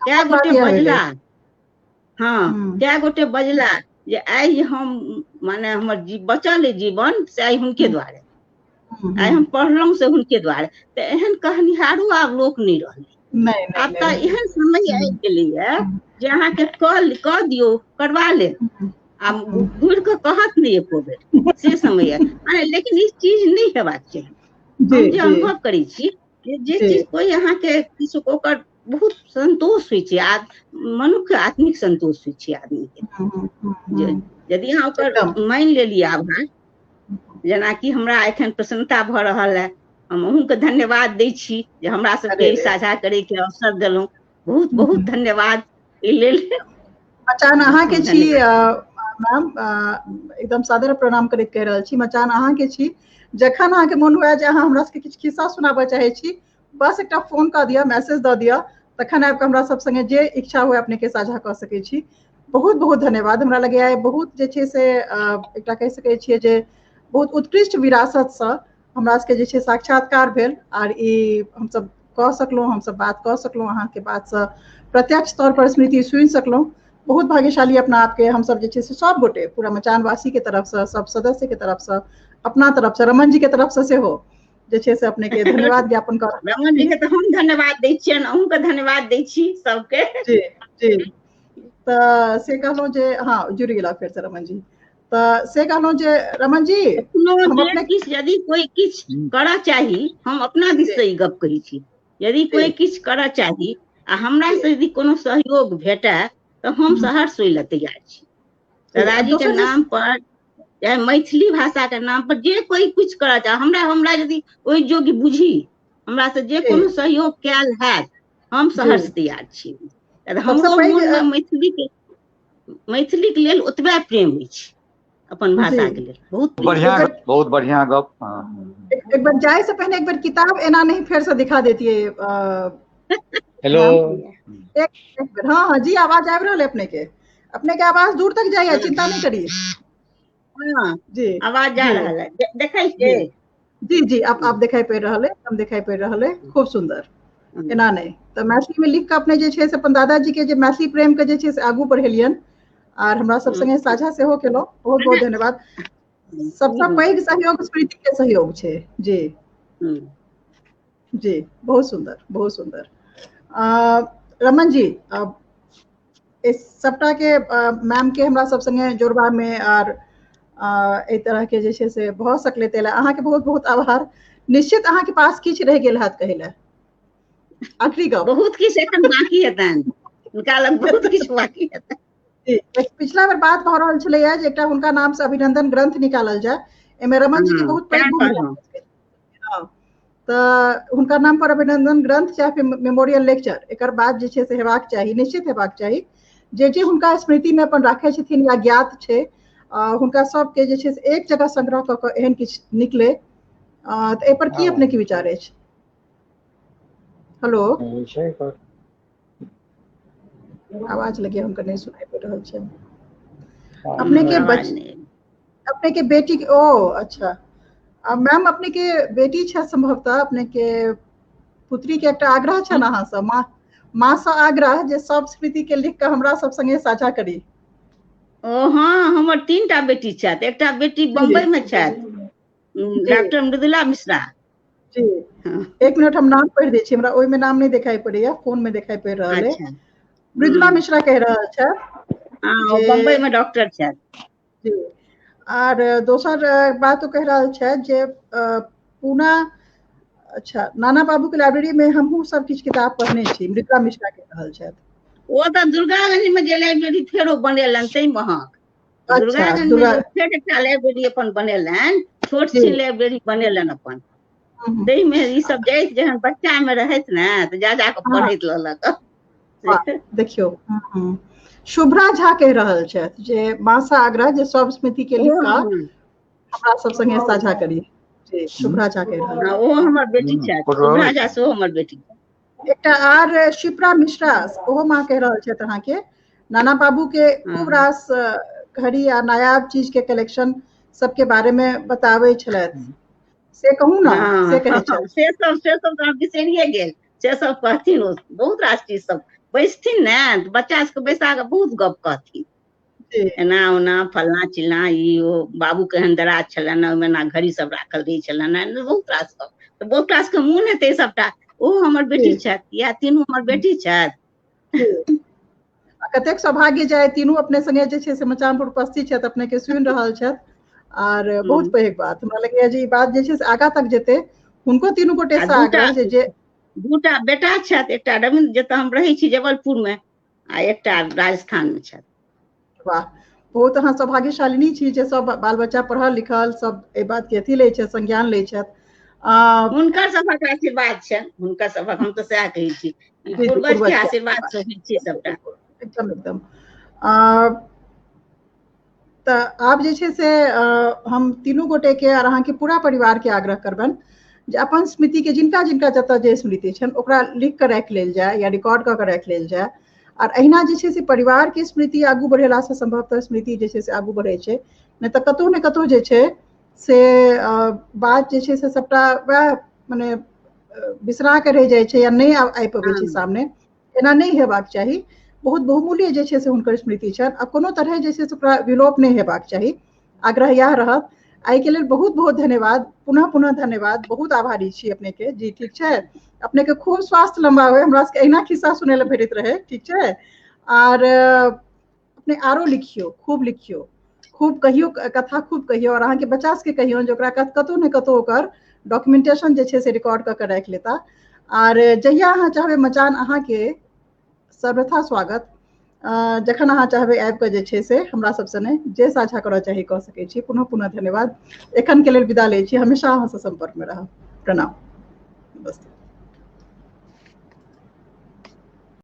कए गोटे बजला, हाँ कए गोटे बजला जे आइ हम माने हमर बचल अइ जीवन से आइ हुनके द्वारे, आइ हम पढ़लहुँ से हुनके द्वारे। तऽ एहन कहनिहारो आब लोक नहि रहलै। आब तऽ एहन समय आबि गेलैया जे अहाँके कऽ दियौ, करवा लेब, आ घुरि कऽ कहत नहि एको बेर, से समय है। लेकिन ई चीज नहि हेबाक चाही। हम जे अनुभव करै छी जे चीज कोइ अहाँके किछु ओकर बहुत संतोष होइ छै, मनुष्य आत्मिक संतोष होइ छै आदमी के। यदि अहाँ ओकर मानि लेलियै आभार, जेनाकि हमरा एखन प्रसन्नता भऽ रहल है, हम अहूँके धन्यवाद दै छी जे हमरा सबके साझा करैके अवसर देलहुँ, बहुत बहुत धन्यवाद एहि लेल। मचान अहाँके छी मैम, एकदम सादर प्रणाम करैत कहि रहल छी, मचान अहाँके छी। जखन अहाँके मोन हुए जे अहाँ हमरा सबके किछु खिस्सा सुनाबऽ चाहै छी, बस एकटा फोन कऽ दिअ, मैसेज दऽ दिअ, तखन आबि कऽ हमरा सब संगे जे इच्छा हुए अपने के साझा कऽ सकै छी। बहुत बहुत धन्यवाद। हमरा लगैया बहुत जे छै से एकटा कहि सकै छियै जे बहुत उत्कृष्ट विरासतसँ हमरा सबके जे छै साक्षात्कार भेल, आर ई हमसब कऽ सकलहुँ, हमसब बात कऽ सकलहुँ, अहाँके बातसँ प्रत्यक्ष तौर पर स्मृति सुनि सकलहुँ। बहुत भाग्यशाली अपना आपके हमसब जे छै से सब गोटे पूरा मचानवासी के तरफसँ, सब सदस्य के तरफसँ, अपना तरफसँ, रमन जी के तरफसँ सेहो जे छै से अपने के धन्यवाद ज्ञापन कर। रमन जी के तऽ हम धन्यवाद दै छियनि, अहूँके धन्यवाद दै छी सबके। जी जी, तऽ से कहलहुँ जे हाँ जुड़ि गेला फेरसँ रमन जी। तऽ से कहलहुँ जे रमन जी, किछु यदि कोइ किछु करऽ चाही, हम अपना दिस से ई गप कहै छी, यदि कोइ किछु करऽ चाही आ हमरा से यदि कोनो सहयोग भेटय तऽ हम सहर्ष ओहि लए तैयार छी। दादाजी के नाम पर चाहे मैथिली भाषा के नाम पर जे कोइ किछु करऽ चाहे, हमरा हमरा यदि ओहि योग्य बुझी, हमरा से जे कोनो सहयोग कयल हैत, हम सहर्ष तैयार छी। हमरो मोनमे मैथिली के लेल ओतबे प्रेम अछि, अपन भाषा के लेल। बहुत बढ़िया, बहुत बढ़िया गप। एक बार जाए से पहले एक बार किताब एना नहीं फिर से दिखा देती है। हेलो, एक हाँ हाँ जी, आवाज आबि रहल है अपने के, अपने के आवाज दूर तक जाइए, चिंता नहीं करिए। हाँ जी आवाज जा जी रहल है, देखै छियै? जी जी, आप देखाई पड़ि रहल है, हम देखाई पड़ि रहल है, खूब सुंदर। एना नहि तऽ मैथिली मे लिख कऽ अपने जे छै से अपन दादाजी के जे मैथिली प्रेम के जे छै से आगू बढ़ेलियनि आर हमरा सब संगे साझा सेहो केलहुँ, बहुत बहुत धन्यवाद। सबसँ पैघ सहयोग स्मृति के सहयोग छै। जी जी, बहुत सुंदर, बहुत सुंदर। रमन जी, इस सबटा के मैम के हमरा सब संगे जोड़बा में आर एहि तरह के जे छै से भऽ सकलै, ताहि लए अहाँके बहुत बहुत आभार। निश्चित अहाँके पास किछु रहि गेल हैत कहै लए, आखिरी गप। बहुत किछु एखन बाकी हेतनि हुनका लग, बहुत किछु बाकी हेतनि। पिछला बेर बात भऽ रहल छलैया जे एकटा हुनका नाम से अभिनंदन ग्रंथ निकालल जाय, एहिमे रमन जी के बहुत पैघ भूमिका। हँ, तऽ हुनका नाम पर अभिनंदन ग्रंथ चाहे फिर मेमोरियल लेक्चर, एकर बाद जे छै से हेबाक चाही, निश्चित हेबाक चाही। जे जे हुनका स्मृति मे अपन राखै छथिन या ज्ञात छै, हुनका सबके जे छै से एक जगह संग्रह कऽ कऽ एहन किछु निकले, तऽ एहि पर की अपने के विचार अछि? हेलो, आवाज लगे हुनका नहि सुनाई पड़ि रहल छै। अपने के अपने के बेटी के, ओ अच्छा मैम, अपने के बेटी छै संभवतः, अपने के पुत्री के एकटा आग्रह छनि अहाँ से, माँ से आग्रह जे सब स्मृति के लिख कऽ हमरा सब संगे साझा करी। ओ हाँ, हमर 3टा बेटी छथि। एकटा बेटी बम्बई में छथि, डॉक्टर मृदुला मिश्रा जी। एक मिनट, हम नाम पढ़ि दै छी, हमरा ओहिमे नाम नहि देखाई पड़ैया, फोन में देखाई पड़ि रहल है। मृदुला मिश्रा कहि रहल छथि। हाँ, बम्बई में डॉक्टर छथि जी। आर दोसर बात ओ कहि रहल छथि जे पूना, अच्छा, नाना बाबू के लाइब्रेरी में हमहूँ सब किछु किताब पढ़ने छी, मृदुला मिश्रा कहि रहल छथि। ओ तऽ दुर्गागंज में जे लाइब्रेरी फेरो बनेलनि ताहि महक, दुर्गागंज में फेर एकटा लाइब्रेरी अपन बनेलनि, छोट सी लाइब्रेरी बनेलनि अपन, ताहिमे ई सब जाइत जहन बच्चा में रहैत ने तऽ जा जा कऽ पढ़ैत रहलक। देखियौ, शुभ्रा झा कहि रहल छथि जे माँ से आग्रह जे सब स्मृति के लिख कऽ हमरा सब संगे साझा करी। जी, शुभ्रा झा कहि रहल, ओ हमर बेटी छथि, शुभ्रा झा सेहो हमर बेटी। एकटा आर शिप्रा मिश्रा, ओहो माँ कहि रहल छथि अहाँके नाना बाबू के खूब रास घड़ी आ नायाब चीज के कलेक्शन सबके बारे में बताबै छलथि, से कहू ना, से कहै छथि। से सब तऽ बिसरिए गेल, से सब कहथिन, ओ बहुत रास चीज सब बैसथिन ने, बच्चा सबके बैसा कऽ बहुत गप कहथिन, एना ओना फलना चिलना, ई ओ बाबू केहन दराज छलनि, ओहिमे एना घड़ी सब राखल रहै छलनि, बहुत रास गप। तऽ बहुत रास के मोन हेतै सबटा। ओ हमर बेटी छथि, या तीनू हमर बेटी छथि। कतेक सौभाग्य जाय तीनू अपने संगे जे छै से मचान पर उपस्थित छथि, अपने के सुनि रहल छथि, आर बहुत पैघ बात हमरा लगैया जे ई बात जे छै से आगाँ तक जेतै। हुनको तीनू गोटे से आग्रह जे 2टा बेटा छथि, एकटा रविन्द्र जतऽ हम रहै छी जबलपुर में, आ एकटा राजस्थान में छथि। वाह, बहुत अहाँ सौभाग्यशालिनी छी जे सब बाल बच्चा पढ़ल लिखल सब एहि बात के अथी लै छथि, संज्ञान लै छथि। हुनकर सभक आशीर्वाद छनि, हुनकर सभक, हम तऽ सएह कहै छी, पूर्वज के आशीर्वाद से होइ छै सबटा। एकदम एकदम। तऽ आब जे छै से हम तीनू गोटे के और अहाँके पूरा परिवार के आग्रह करबनि जे अपन स्मृति के जिनका जिनका जतऽ जे स्मृति छनि ओकरा लिख कऽ राखि लेल जाय या रिकॉर्ड कऽ कऽ राखि लेल जाय। आर अहिना जे छै से परिवार के स्मृति आगू बढ़ेलासँ संभवतः स्मृति जे छै से आगू बढ़ै छै, नहि तऽ कतहु ने कतहु जे छै से बात जे छै से सबटा वएह मने बिसरा के रहि जाइ छै या नहि आबि पबै छै सामने। एना नहि हेबाक चाही। बहुत बहुमूल्य जे छै से हुनकर स्मृति छनि आ कोनो तरहे जे छै से ओकरा विलोप नहि हेबाक चाही। आग्रह इएह रहत। एहिके लेल बहुत बहुत धन्यवाद, पुनः पुनः धन्यवाद, बहुत आभारी छी अपने के। जी ठीक छै, अपने के खूब स्वास्थ्य लम्बा हुए, हमरा सबके अहिना खिस्सा सुनै लए भेटैत रहै। ठीक छै, आर अपने आरो लिखियौ, खूब लिखियौ, खूब कहियौ कथा, खूब कहियौ, और अहाँके बच्चा सबके कहियौ जे ओकरा कतहु ने कतहु ओकर डॉक्यूमेंटेशन जे छै से रिकॉर्ड कऽ के राखि लेता। आर जहिया अहाँ चाहबै मचान अहाँके सर्वथा स्वागत, जखन अहाँ चाहबै आबि कऽ जे छै से हमरा सबसँ ने जे साझा करऽ चाही कऽ सकै छी। पुनः पुनः धन्यवाद। एखन के लेल विदा लै छी, हमेशा अहाँसँ सम्पर्कमे रहब। प्रणाम, नमस्ते।